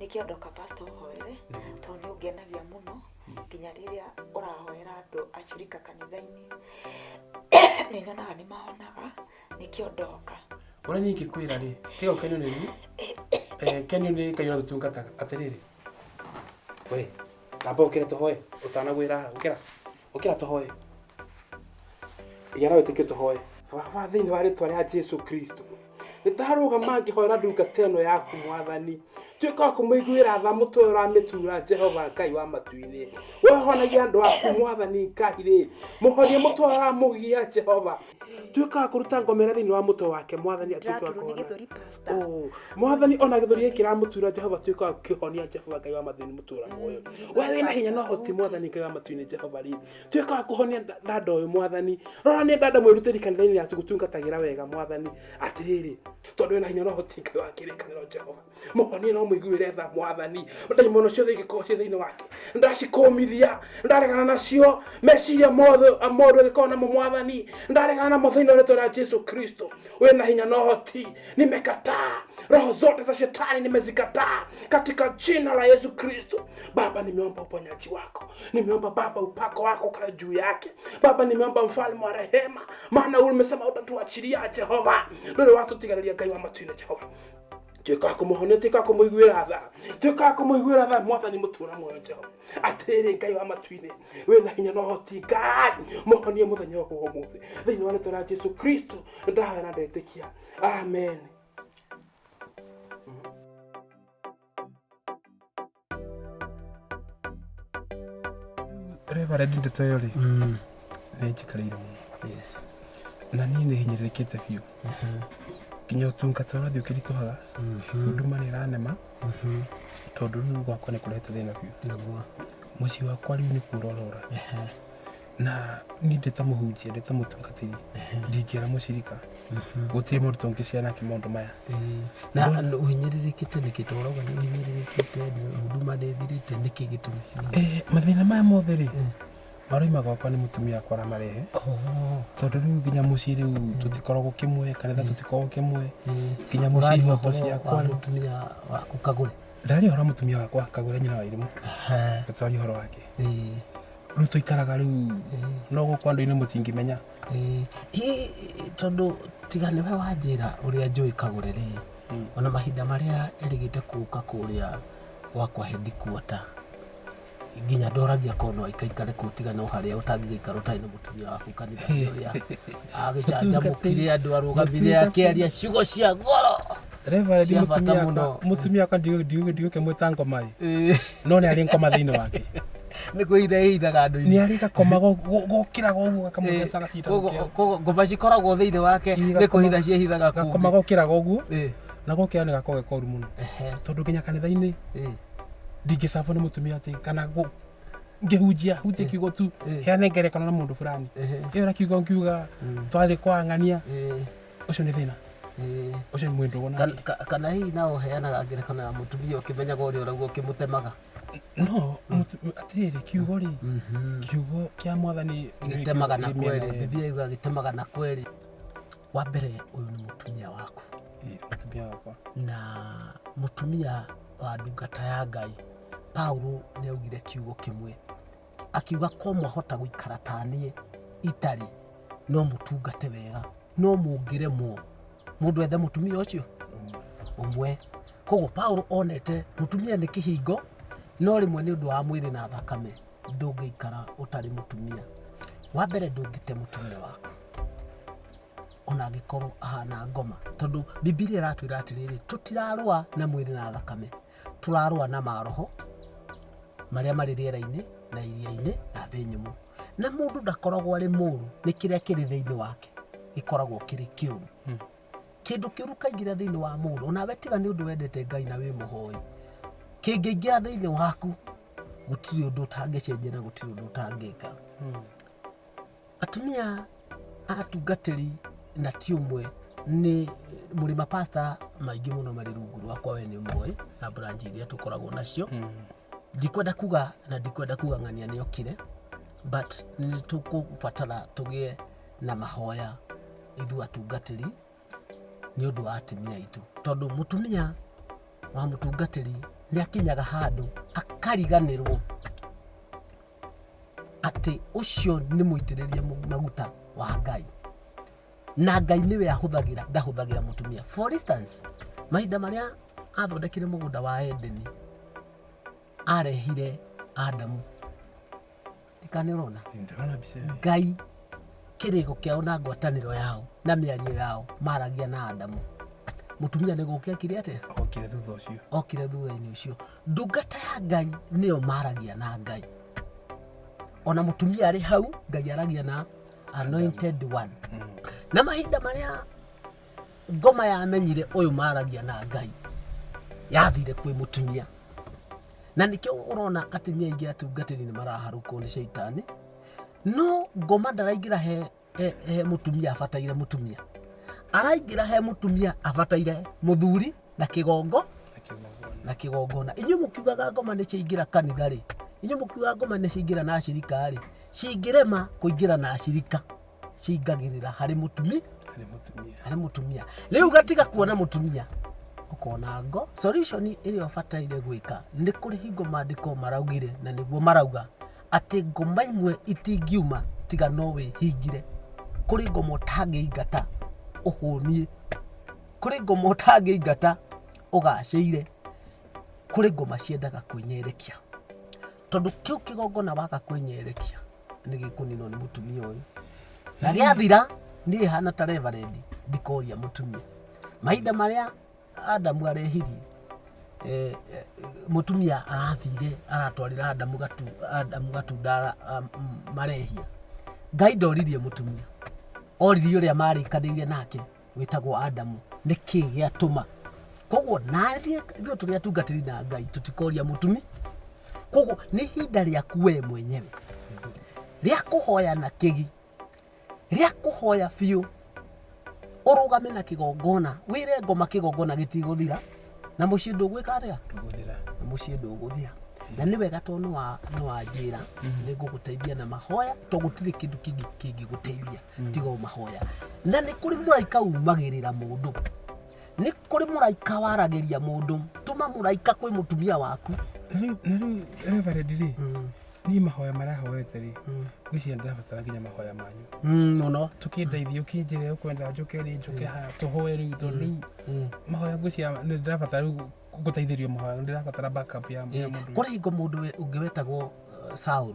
[SPEAKER 4] Nĩkĩo ndoka pastor ũhoere tondũ nĩ ũngenagia mũno nginya rĩrĩa ũrahoera andũ acirika kanitha-inĩ nĩ nyonaga nĩ mahonaga nĩkĩo ndoka.
[SPEAKER 3] Ũrĩa niĩ ingĩkwĩra rĩ, tiga ũkenio nĩ niĩ, kenio nĩ Ngai ũrĩa ũtungataga. Atĩrĩrĩ, we, amba ũkĩre tũhoe, ũtanagwĩra haha, ũkĩra, ũkĩra tũhoe. Igĩa na wĩtĩkio tũhoe. Baba, thĩinĩ wa rĩtwa rĩa Jesu Kristo, nĩndarũgama ngĩhoera ndungata ĩno yaku mwathani. Tuĩka wa kũmũiguĩra tha mũtwe ũramĩtura Jehova Ngai wa matu-inĩ. We honagia andũ aku mwathani Ngai rĩ, mũhonie mũtwe ũramũgia Jehova. Tuĩka wa kũruta ngomera thĩinĩ wa mũtwe wake mwathani atuĩke wa
[SPEAKER 4] Ndĩraturwo nĩ
[SPEAKER 3] kũhona.
[SPEAKER 4] gĩthũri pastor.
[SPEAKER 3] Oh, mwathani ona gĩthũri gĩkĩ kĩramũtura Jehova tuĩka wa kũhonia Jehova Ngai wa matu-inĩ mũtũra muoyo. We wĩna hinya na ũhoti mwathani Ngai wa matu-inĩ Jehova rĩ, tuĩka wa kũhonia dada ũyũ mwathani. Rora nĩ dada mwĩrutĩri kanitha-inĩ yaku gũtungatagĩra wega mwathani. Atĩrĩrĩ, Tondũ wĩna hinya na ũhoti Ngai wa kĩrĩkanĩro Jehova. Mũhonie na ũmũiguĩre tha Mwathani. Ndaimono ciothe ingĩkorwo ciĩ thĩinĩ wake ndacikũmithia, ndaregana nacio. Meciria mothe moru angĩkorwo namo Mwathani, ndaregana namo thĩinĩ wa rĩtwa rĩa Jesu Kristo. Wĩna hinya na ũhoti, nimekataa roho zote za shetani, nimezikataa katika jina la Yesu Kristo. Baba, nimeomba uponyaji wako, nimeomba Baba upako wako ukae juu yake. Baba, nimeomba mfalme wa rehema, maana umesema utatuachilia Jehova. Ndũrĩ watũtigarĩria Ngai wa matu-inĩ Jehova. Tuĩka wa kũmũhonia, tuĩka wa kũmũiguĩra tha, tuĩka wa kũmũiguĩra tha Mwathani mũtũra muoyo Jehova. Atĩrĩrĩ Ngai wa matu-inĩ, wĩna hinya na ũhoti Ngai, mũhonie mũthenya ũyũ wa ũmũthĩ thĩinĩ wa rĩtwa rĩa Jesu Kristo. Ndahoya na ndetĩkia, amen. Reverend, ndeto ĩyo rĩ nĩ njikarĩire mũno.
[SPEAKER 10] Yes.
[SPEAKER 3] Na niĩ nĩ hinyĩrĩrĩkĩte biũ, nginya ũtungata ũrathiĩ ũkĩritũhaga, huduma nĩ ĩranema, tondũ rĩu gwakwa nĩ kũrehete thĩna biũ.
[SPEAKER 10] Naguo.
[SPEAKER 3] Mũciĩ wakwa rĩu nĩ kũrorora, na niĩ ndĩ ta mũhunjia, ndĩ ta mũtungatĩri, ndingĩra mũcirika, gũtirĩ mũndũ tũngĩcia nake maũndũ maya.
[SPEAKER 10] Na ũhinyĩrĩrĩkĩte nĩkĩ? To ũrauga nĩ ũhinyĩrĩrĩkĩte, nĩ huduma nĩ ĩthirĩte, nĩkĩ gĩtũmi?
[SPEAKER 3] Mathĩna maya mothe rĩ maroima gwakwa nĩ mũtumia wakwa aramarehe, tondũ rĩu nginya mũciĩ rĩu tũtikoragwo kĩmwe, kanitha tũtikoragwo kĩmwe, nginya mũciĩ
[SPEAKER 10] Ũraria
[SPEAKER 3] ihoto
[SPEAKER 10] ũhoro wa
[SPEAKER 3] ciakwa.
[SPEAKER 10] mũtumia waku Kagũre?
[SPEAKER 3] Ndaria ũhoro wa mũtumia wakwa Kagũre, nyina wa irimũ, twaria ũhoro wake. Rĩu tũikaraga rĩu no gũkũ andũ-inĩ mũtingĩmenya.
[SPEAKER 10] Ĩ tondũ tiga nĩwe wanjĩra ũrĩa njũĩ Kagũre rĩ, ona mahinda marĩa erĩgĩte gũka kũrĩa gwakwa headquarter, nginya ndoragia korwo no aikaikare kũu, tiga no harĩa ũtangĩgĩikara ũtarĩ na mũtumia waku kanitha, ũrĩa agĩcanjamũkire andũ, arũgamire akĩaria ciugo cia goro
[SPEAKER 3] Reverend,
[SPEAKER 10] cia bata
[SPEAKER 3] mũtumia
[SPEAKER 10] mũno.
[SPEAKER 3] wakwa, mũtumia wakwa ndigũkĩmwĩta ngoma ĩ, no nĩ arĩ ngoma thĩinĩ wake.
[SPEAKER 10] Nĩ kwĩhitha ĩhithaga andũ-inĩ.
[SPEAKER 3] Nĩ arĩ gakoma gokĩraga ũguo gakamũtheca gacinda.
[SPEAKER 10] Koguo ngoma cikoragwo thĩinĩ wake nĩ kwĩhitha ciĩhithaga kũngĩ.
[SPEAKER 3] Gakoma gokĩraga ũguo na gokĩra nĩ gakoragwo ge koru mũno, tondũ nginya kanitha-inĩ ndingĩcabwo nĩ mũtumia atĩ kana ngĩhunjia hunjie kiugo tu, heane ngerekano na mũndũ fulani ĩyo na kiugo ngiuga twarĩ kwa ng'ania, ũcio nĩ thĩna, ũcio nĩ mwĩndũ wona.
[SPEAKER 10] Kana hihi no ũheanaga ngerekano ya mũtumia ũkĩmenyaga ũrĩa ũrauga ũkĩmũtemaga?
[SPEAKER 3] No atĩrĩrĩ, kiugo rĩ, kiugo kĩa Mwathani nĩ
[SPEAKER 10] gĩtemaga na
[SPEAKER 3] kĩ mĩena
[SPEAKER 10] kwerĩ.
[SPEAKER 3] yerĩ.
[SPEAKER 10] Biblia yugaga gĩtemaga na kwerĩ. Wa mbere, ũyũ nĩ mũtumia waku.
[SPEAKER 3] Ĩ, mũtumia wakwa.
[SPEAKER 10] Na mũtumia wa ndungata ya Ngai. Paulo nĩ augire kiugo kĩmwe, akiuga ko mwahota gũikara ta niĩ itarĩ, no mũtungate wega, no mũngĩremwo mũndũ ethe mũtumia ũcio ũmwe. Koguo Paulo onete mũtumia nĩ kĩhingo, no rĩmwe nĩ ũndũ wa mwĩrĩ na thakame ndũngĩikara ũtarĩ mũtumia. Wa mbere, ndũngĩte mũtumia waku ona angĩkorwo ahana ngoma, tondũ Bibilia ĩratwĩra atĩrĩrĩ, tũtirarũa na mwĩrĩ na thakame, tũrarũa na maroho marĩa marĩ rĩera-inĩ na iria-inĩ na thĩ nyũmũ. Na mũndũ ndakoragwo arĩ mũru, nĩ kĩrĩa kĩrĩ thĩinĩ wake gĩkoragwo kĩrĩ kĩũru. Kĩndũ kĩũru kaingĩra thĩinĩ wa mũndũ, onawe tiga nĩ ũndũ wendete Ngai na wĩ mũhoi, kĩngĩingĩra thĩinĩ waku gũtirĩ ũndũ ũtangĩcenjia na gũtirĩ ũndũ ũtangĩka. Atumia atungatĩri na ti ũmwe, nĩ mũrĩ mapasta maingĩ mũno marĩ rungu rwakwa, we nĩ ũmoĩ na branch iria tũkoragwo nacio. Ndikwenda kuga na ndikwenda kuga ng'ania nĩ okire, but nĩ tũkũbatara tũgĩe na mahoya ithuĩ atungatĩri nĩ ũndũ wa atumia aitũ, tondũ mũtumia wa mũtungatĩri nĩ akinyaga handũ akariganĩrwo atĩ ũcio nĩ mũitĩrĩrie maguta wa Ngai, na Ngai nĩwe ahũthagĩra, ndahũthagĩra mũtumia. For instance, mahinda marĩa athondekire mũgũnda wa Edeni, arehire Adamu, ndikane ũrona
[SPEAKER 3] Ndĩrona mbica ĩyo.
[SPEAKER 10] Ngai kĩrĩko kĩao na ngwatanĩro yao na mĩario yao maragia na Adamu. Mũtumia nĩ gũka ekire atĩa?
[SPEAKER 3] Okire thutha ũcio.
[SPEAKER 10] Okire thutha-inĩ ũcio. Ndungata ya Ngai nĩyo maragia na Ngai, ona mũtumia arĩ hau Ngai aragia na anointed one. Na mahinda marĩa ngoma yamenyire ũyũ maragia na Ngai, yathire kwĩ mũtumia, na nĩkĩo ũrona atumia aingĩ atungatĩri nĩ maraharũkwo nĩ caitani. No ngoma ndaraingĩra he mũtumia abataire mũtumia, Araingĩra he mũtumia abataire mũthuri na kĩgongo na kĩgongona. Inyuĩ mũkiugaga ngoma nĩ ciaingĩra kanitha rĩ, inyuĩ mũkiugaga ngoma nĩ ciaingĩra na acirika rĩ, cingĩrema kũingĩra na acirika cingagĩrĩra harĩ mũtumia harĩ mũtumia. Rĩu gatiga kuona mũtumia ũkona ngo. Solution ĩrĩa ũbataire gwĩka nĩ kũrĩ hingo maandĩko maraugire na nĩguo marauga atĩ ngoma imwe itingiuma tiga no wĩhingire. Kũrĩ ngoma ũtangĩingata ũhũnie, kũrĩ ngoma ũtangĩingata ũgacĩire, kũrĩ ngoma ciendaga kwĩnyerekia, tondũ kĩu kĩgongona waga kwĩnyerekia nĩ gĩkũninwo nĩ mũtumia ũyũ, na gĩathira niĩ hana ta reverend ndikoria mũtumia. Mahinda marĩa Adamu arehirie, mũtumia arathire aratwarĩra Adamu gatunda marehia. Ngai ndoririe mũtumia, oririe ũrĩa marĩkanĩire nake wĩtagwo Adamu, nĩkĩ gĩatũma. Koguo nathiĩ ithuĩ tũrĩ atungatĩri na Ngai tũtikoria mũtumia. Koguo nĩ ihinda rĩaku we mwenyewe rĩa kũhoya na kĩgi, rĩa kũhoya biũ, ũrũgame na kĩgongona, wĩre ngoma kĩgongona gĩtigũthira na mũciĩ ndũgwĩka atĩa? Na mũciĩ ndũgũthira. Na nĩ wega tondũ nĩ wanjĩra nĩ ngũgũteithia na mahoya, tondũ gũtirĩ kĩndũ kĩngĩ kĩngĩgũteithia tiga o mahoya. Na nĩ kũrĩ mũraika umagĩrĩra mũndũ, nĩ kũrĩ mũraika waragĩria mũndũ. Tũma mũraika kwĩ mũtumia waku.
[SPEAKER 3] Na rĩu reverend rĩ, niĩ mahoya marĩa hoete rĩ, ngwĩciria ndĩrabatara nginya mahoya manyu.
[SPEAKER 10] Mũno.
[SPEAKER 3] Tũkĩndeithie, ũkĩnjĩre ũkwenda njũke rĩ, njũke haha tũhoe rĩu, tondũ rĩu mahoya ngwĩciria nĩ ndĩrabatara rĩu gũteithĩrio mahoya, nĩ ndĩrabatara backup ya mũndũ.
[SPEAKER 10] Kũrĩ hingo mũndũ ũngĩ wetagwo Saũlũ.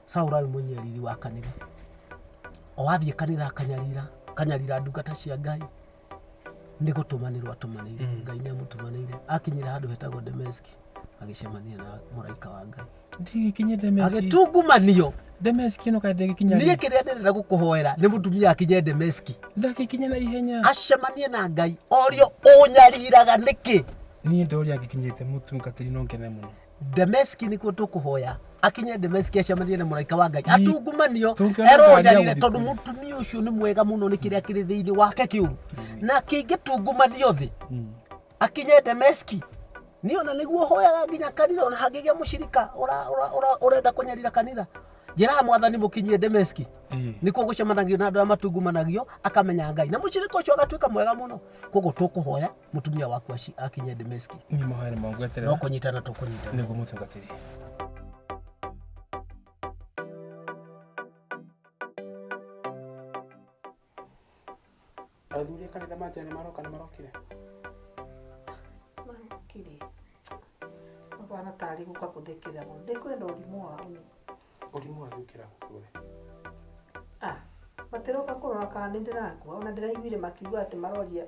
[SPEAKER 10] Saũlũ arĩ mũnyariri wa kanitha. O athiĩ kanitha akanyarira, akanyarira ndungata cia Ngai. Nĩ gũtũmanĩrwo atũmanĩire. Ngai nĩ amũtũmanĩire. Akinyire handũ hetagwo Dameski, agĩcemania na mũraika wa Ngai.
[SPEAKER 3] Ndigĩkinye Dameski.
[SPEAKER 10] Agĩtungumanio.
[SPEAKER 3] Dameski ĩno kaĩ ndĩgĩkinya
[SPEAKER 10] Niĩ kĩrĩa ndĩrenda gũkũhoera nĩ mũtumia akinye Dameski.
[SPEAKER 3] Ndagĩkinya na ihenya.
[SPEAKER 10] Acemanie na Ngai, orio ũnyariraga nĩkĩ?
[SPEAKER 3] Niĩ ndoria angĩkinyĩte mũtungatĩri no ngene mũno.
[SPEAKER 10] Dameski nĩkuo tũkũhoya. Akinye Dameski acemanie na mũraika wa Ngai.
[SPEAKER 3] Ii.
[SPEAKER 10] Atungumanio,
[SPEAKER 3] Tũngĩona
[SPEAKER 10] erwo
[SPEAKER 3] ngari ya
[SPEAKER 10] ũnyarire
[SPEAKER 3] gũthiĩ
[SPEAKER 10] tondũ
[SPEAKER 3] kũu.
[SPEAKER 10] mũtumia ũcio nĩ mwega mũno nĩ kĩrĩa kĩrĩ thĩinĩ wake kĩũru. Na kĩngĩtungumanio thĩ, akinye Dameski. Niĩ ona nĩguo hoyaga nginya kanitha, ona hangĩgĩa mũcirika ũrenda kũnyarira kanitha. Njĩraga mwathani mũkinyie Dameski. Nĩkuo gũcemanagio na andũ arĩa matungumanagio, akamenya Ngai. Na mũcirika ũcio agatuĩka mwega mũno. Koguo tũkũhoya mũtumia waku akinye Dameski.
[SPEAKER 3] Niĩ mahoya nĩ mangweterera.
[SPEAKER 10] No kũnyitana tũkũnyitana.
[SPEAKER 3] Nĩguo mũtungatĩri. Athuri a kanitha manjĩra nĩ maroka, nĩ marokire?
[SPEAKER 2] Marokire. Mabana tarĩ gũka kũthekera mũno. Ndĩkwenda ũrimũ wao nĩ.
[SPEAKER 3] Ũrimũ wa gũkĩra gũkũ we.
[SPEAKER 2] Matiroka kũrora kana nĩ ndĩrakua. Ona ndĩraiguire makiuga atĩ maroria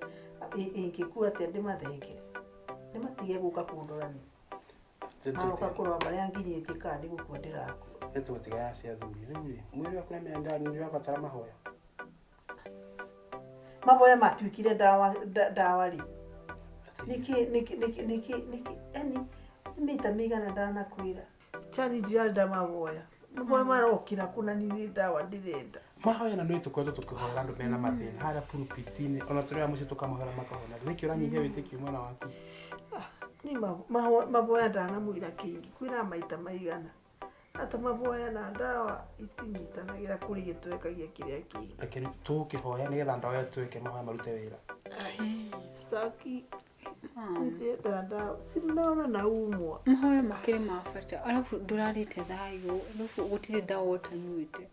[SPEAKER 2] ingĩkua atĩa ndĩmathengere. Nĩmatige gũka kũndora nĩ. Maroka kũrora marĩa nginyĩtie kana nĩ gũkua ndĩrakua.
[SPEAKER 3] Nĩ tũgũtiga ya cia athuri. Rĩu rĩ, mwĩrĩ waku nĩ nĩ ũrabatara mahoya.
[SPEAKER 2] Mahoya matuĩkire ndawa rĩ. Nĩkĩ, nĩkĩ, nĩkĩ, nĩkĩ, nĩkĩ, yani, nĩ maita maigana ndanakwĩra. Chani ndirarenda mahoya. Mahoya marokĩra kũna nĩ ndawa ndĩrenda.
[SPEAKER 3] Mahoya na nĩ tũkoretwo tũkĩhoera andũ mena mathĩna harĩa pulpit-inĩ, ona tũrĩ a mũciĩ tũkamahoera makahona. Nĩkĩ ũranyihia wĩtĩkio mwena waku?
[SPEAKER 2] Ni mahoya ndanamwĩra kĩngĩ, kwĩra maita maigana. Ata mahoya na ndawa itinyitanagĩra kũrĩ gĩtwekagia kĩrĩa kĩngĩ.
[SPEAKER 3] Reke rĩu tũkĩhoya nĩgetha ndawa ĩyo twĩke mahoya marute wĩra.
[SPEAKER 2] Ai, staki. Njenda ndawa. Sinaona naumwa.
[SPEAKER 1] Mahoya makĩrĩ ma bata. Arabu ndũrarĩte thayũ, arabu gũtirĩ ndawa ũtanyuĩte.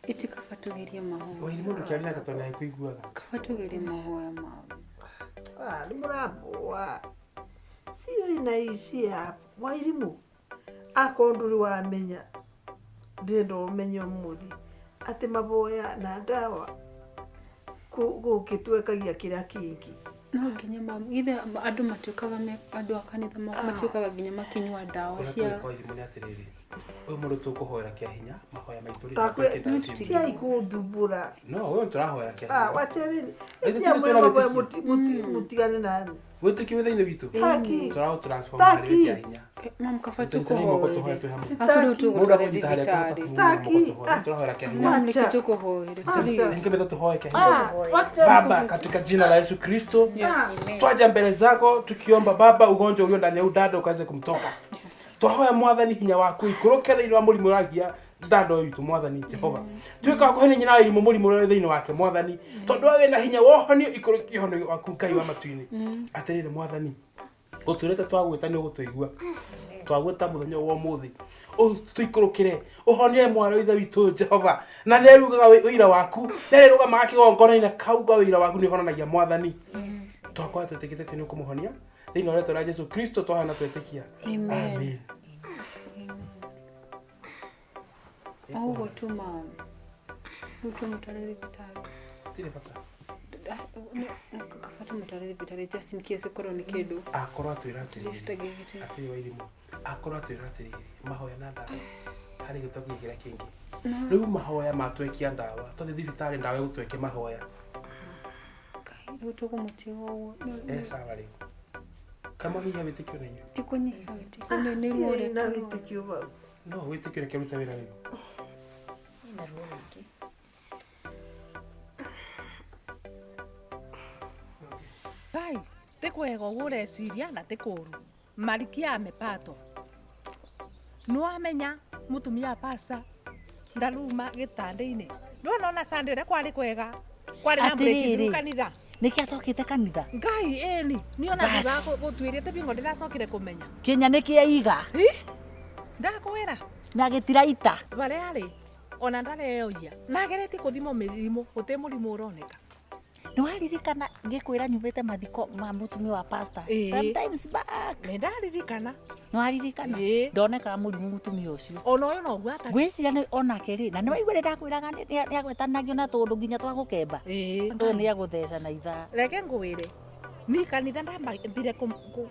[SPEAKER 1] Iti kaba tũgerie mahoya.
[SPEAKER 3] Wairi mũndũ kĩaria nake tondũ nĩakũiguaga.
[SPEAKER 1] Kaba tũgerie mahoya mao.
[SPEAKER 2] Nĩ mũramboa. Sio ina ici ya Wairimũ. Akorwo ndũrĩ wamenya, ndĩrenda ũmenye ũmũthĩ atĩ mahoya na ndawa gũkĩtwekagia kĩrĩa kĩngĩ.
[SPEAKER 1] No nginya githe andũ matuĩkaga me, andũ a kanitha matuĩkaga nginya makĩnyua ndawa
[SPEAKER 3] Ũrĩa
[SPEAKER 1] cia
[SPEAKER 3] tũgĩka Wairimũ nĩ atĩrĩrĩ, Ũyũ mũndũ tũkũhoera kĩa hinya mahoya maitũ rĩ
[SPEAKER 2] tiai kũthumbũra.
[SPEAKER 3] No ũyũ tũrahoera kĩa
[SPEAKER 2] Ah,
[SPEAKER 3] hinya.
[SPEAKER 2] wachereni.
[SPEAKER 3] Ithuĩ
[SPEAKER 2] Tia
[SPEAKER 3] tũrĩ
[SPEAKER 2] mwĩ
[SPEAKER 3] twĩna
[SPEAKER 2] maboya
[SPEAKER 3] wĩtĩkio.
[SPEAKER 2] mutigane nani.
[SPEAKER 3] Wĩtĩkio wĩ thĩinĩ witũ.
[SPEAKER 2] Taki.
[SPEAKER 3] Tũraũ transform harĩ
[SPEAKER 2] Taki.
[SPEAKER 3] kĩa hinya.
[SPEAKER 1] Mam kaba
[SPEAKER 3] Tũnyitanei moko tũhoe twĩ hamwe.
[SPEAKER 1] Akũrĩ
[SPEAKER 3] Mũndũ
[SPEAKER 1] tũgũtware
[SPEAKER 3] akũnyita harĩa
[SPEAKER 1] thibitarĩ.
[SPEAKER 3] akũhota kũmunya moko tũhoe. Tũrahoera kĩa hinya.
[SPEAKER 1] Mam nĩkĩ tũkũhoere? Please.
[SPEAKER 3] Ningependa tuhoe kĩa hinya.
[SPEAKER 2] Ah, wacha
[SPEAKER 3] Baba, katika jina la Yesu Kristo, twaja mbele zako tukiomba Baba, ugonjwa ulio ndani ya udada ukaweze kumtoka. Twahoya Mwathani hinya waku ikũrũke thĩinĩ wa mũrimũ ũragia dada ũyũ witũ Mwathani Jehova. Tuĩka wa kũhe nyina wa irimũ mũrimũ ũrĩa wĩ thĩinĩ wake Mwathani, tondũ we wĩna hinya wohonio ikũrũkie ũhonio waku Ngai wa matu-inĩ. Atĩrĩrĩ Mwathani, ũtwĩrĩte twagwĩta nĩ ũgũtũigua. Twagwĩta mũthenya ũyũ wa ũmũthĩ tũikũrũkĩre ũhonie mwarĩ wa ithe witũ Jehova, na nĩ arugaga wĩira waku, nĩ arĩrũgamaga kĩgongona-inĩ akauga wĩira waku nĩ ũhonanagia Mwathani. Twakorwo twĩtĩkĩte atĩ nĩ ũkũmũhonia thĩinĩ wa rĩtwa rĩa Jesu Kristo twahoya na twetĩkia.
[SPEAKER 1] Amen.
[SPEAKER 3] Amen.
[SPEAKER 1] Ũguo tu mam. Rĩu tũmũtware thibitarĩ.
[SPEAKER 3] Tirĩ bata.
[SPEAKER 1] Kaba tũmũtware thibitarĩ just in case ĩkorwo nĩ kĩndũ.
[SPEAKER 3] Akorwo atwĩra atĩrĩrĩ,
[SPEAKER 1] Just agĩgĩte.
[SPEAKER 3] atĩrĩ wa irimũ, akorwo atwĩra atĩrĩrĩ, mahoya na ndawa harĩ gĩtwa kĩrĩa kĩngĩ. Rĩu mahoya matwekia ndawa, tondũ thibitarĩ ndawa ĩgũtwekia mahoya.
[SPEAKER 1] Rĩu tũkũmũtiga ũguo.
[SPEAKER 3] Sawa rĩu. Kama hihi wĩtĩkio na inyuĩ?
[SPEAKER 1] Ti kũnyiha wĩtĩkio nĩ ruo
[SPEAKER 2] Ĩ, na
[SPEAKER 1] rũrĩa.
[SPEAKER 2] wĩtĩkio bau.
[SPEAKER 3] No wĩtĩkio reke ũrute wĩra rĩu.
[SPEAKER 4] Na ruo rũingĩ.
[SPEAKER 8] Ngai, ti kwega ũguo ũreciria na ti kũũru. Marikia amepato. Nĩwamenya mũtumia wa pasta ndaruma gĩtanda-inĩ. Ndwona ona Sunday ũrĩa kwarĩ kwega. Kwarĩ na breakthrough kanitha.
[SPEAKER 6] Nĩkĩ atokĩte kanitha?
[SPEAKER 8] Ngai ĩni, niĩ ona thutha
[SPEAKER 6] Bas.
[SPEAKER 8] wa gũtuĩria bingo ndĩracokire kũmenya.
[SPEAKER 6] Kĩnya nĩkĩ aiga?
[SPEAKER 8] Ndakwĩra.
[SPEAKER 6] Na gĩtiraita.
[SPEAKER 8] Barĩa arĩ ona ndareoia. Na ageretie kũthimwo mĩrimũ, gũtirĩ mũrimũ ũroneka.
[SPEAKER 6] Nĩwaririkana ngĩkwĩra nyumĩte mathiko ma mũtumia wa pastor
[SPEAKER 8] Ĩĩ.
[SPEAKER 6] sometimes back.
[SPEAKER 8] Nĩ ndaririkana.
[SPEAKER 6] Nĩwaririkana? Ndonekaga mũrimũ mũtumia ũcio.
[SPEAKER 8] Ona ũyũ noguo atarĩ.
[SPEAKER 6] Ngwĩciria nĩ onake rĩ, na nĩwaigua rĩ ndakwĩraga nĩagwetanagio na tũndũ nginya twa gũkemba. Ũyũ nĩagũtheca na ithaa.
[SPEAKER 8] Reke ngwĩre ni kanitha ndambire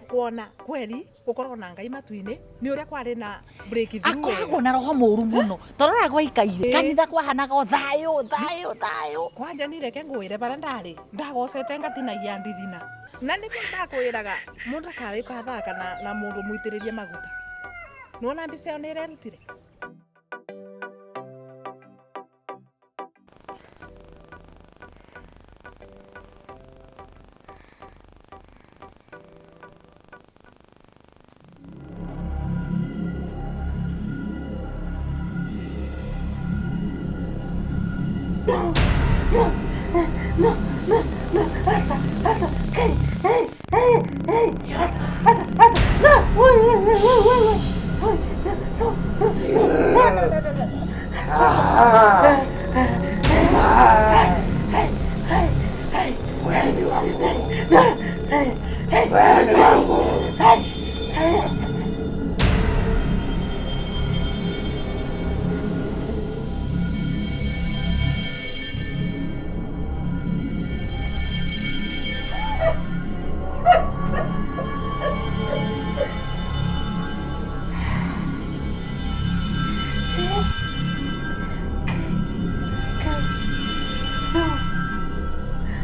[SPEAKER 8] kuona kweri gũkorwo na Ngai matu-inĩ nĩ ũrĩa kwarĩ na breakthrough
[SPEAKER 6] Akoragwo na roho mũru mũno torora gwaikaire kanitha kwahanaga o thayũ thayũ thayũ.
[SPEAKER 8] Kwanja ni reke ngwĩre barĩa ndarĩ ndagocete ngatinagia ndithina na nĩkĩo ndakwĩraga mũndũ akawĩka thaka na mũndũ mũitĩrĩrie maguta. Nĩwona mbica ĩyo nĩ ĩrerutire.
[SPEAKER 2] No, no, no, no, no, asa, asa, hey, hey, hey, hey, asa, asa, asa, no, woi, woi, woi, woi, woi, woi, no, no, no, no, no, no, no, no, asa, asa, hey, hey, hey, hey, no, hey, hey, hey, hey.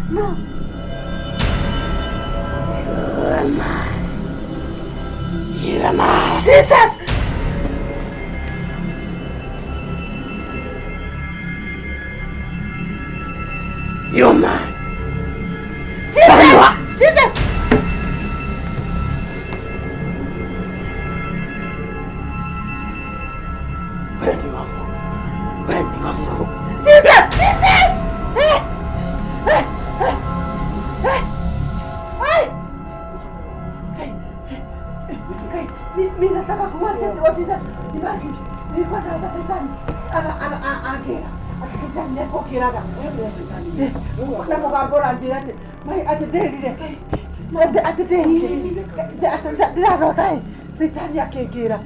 [SPEAKER 2] No. Jesus!
[SPEAKER 11] You're mine.
[SPEAKER 2] Jesus! Jesus!
[SPEAKER 11] Wewe ni wangu. Wewe ni wangu.
[SPEAKER 2] Jesus! Jesus! Eh! Eh! Eh! Eh! Ai! Kai, mi nataka kuwa Jesus. Imagine, nilikuwa naota shetani. Ana akira. Ati shetani nĩekũkĩraga. Na mũgambo ũranjĩra atĩ, mai atĩ ndĩrire. Atĩ ndĩrire. Atĩ ndĩrarota ĩ, shetani akĩngĩra.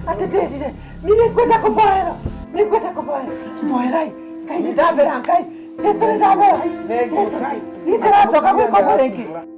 [SPEAKER 2] Atĩ ndĩrire. Niĩ nĩngwenda kũmboera. Nĩngwenda kũmboera. Mboerai. Ngai nĩ ndambera Ngai. Jesu nĩ ndambera. Jesu. Niĩ ndĩracoka gwĩka ũguo rĩngĩ.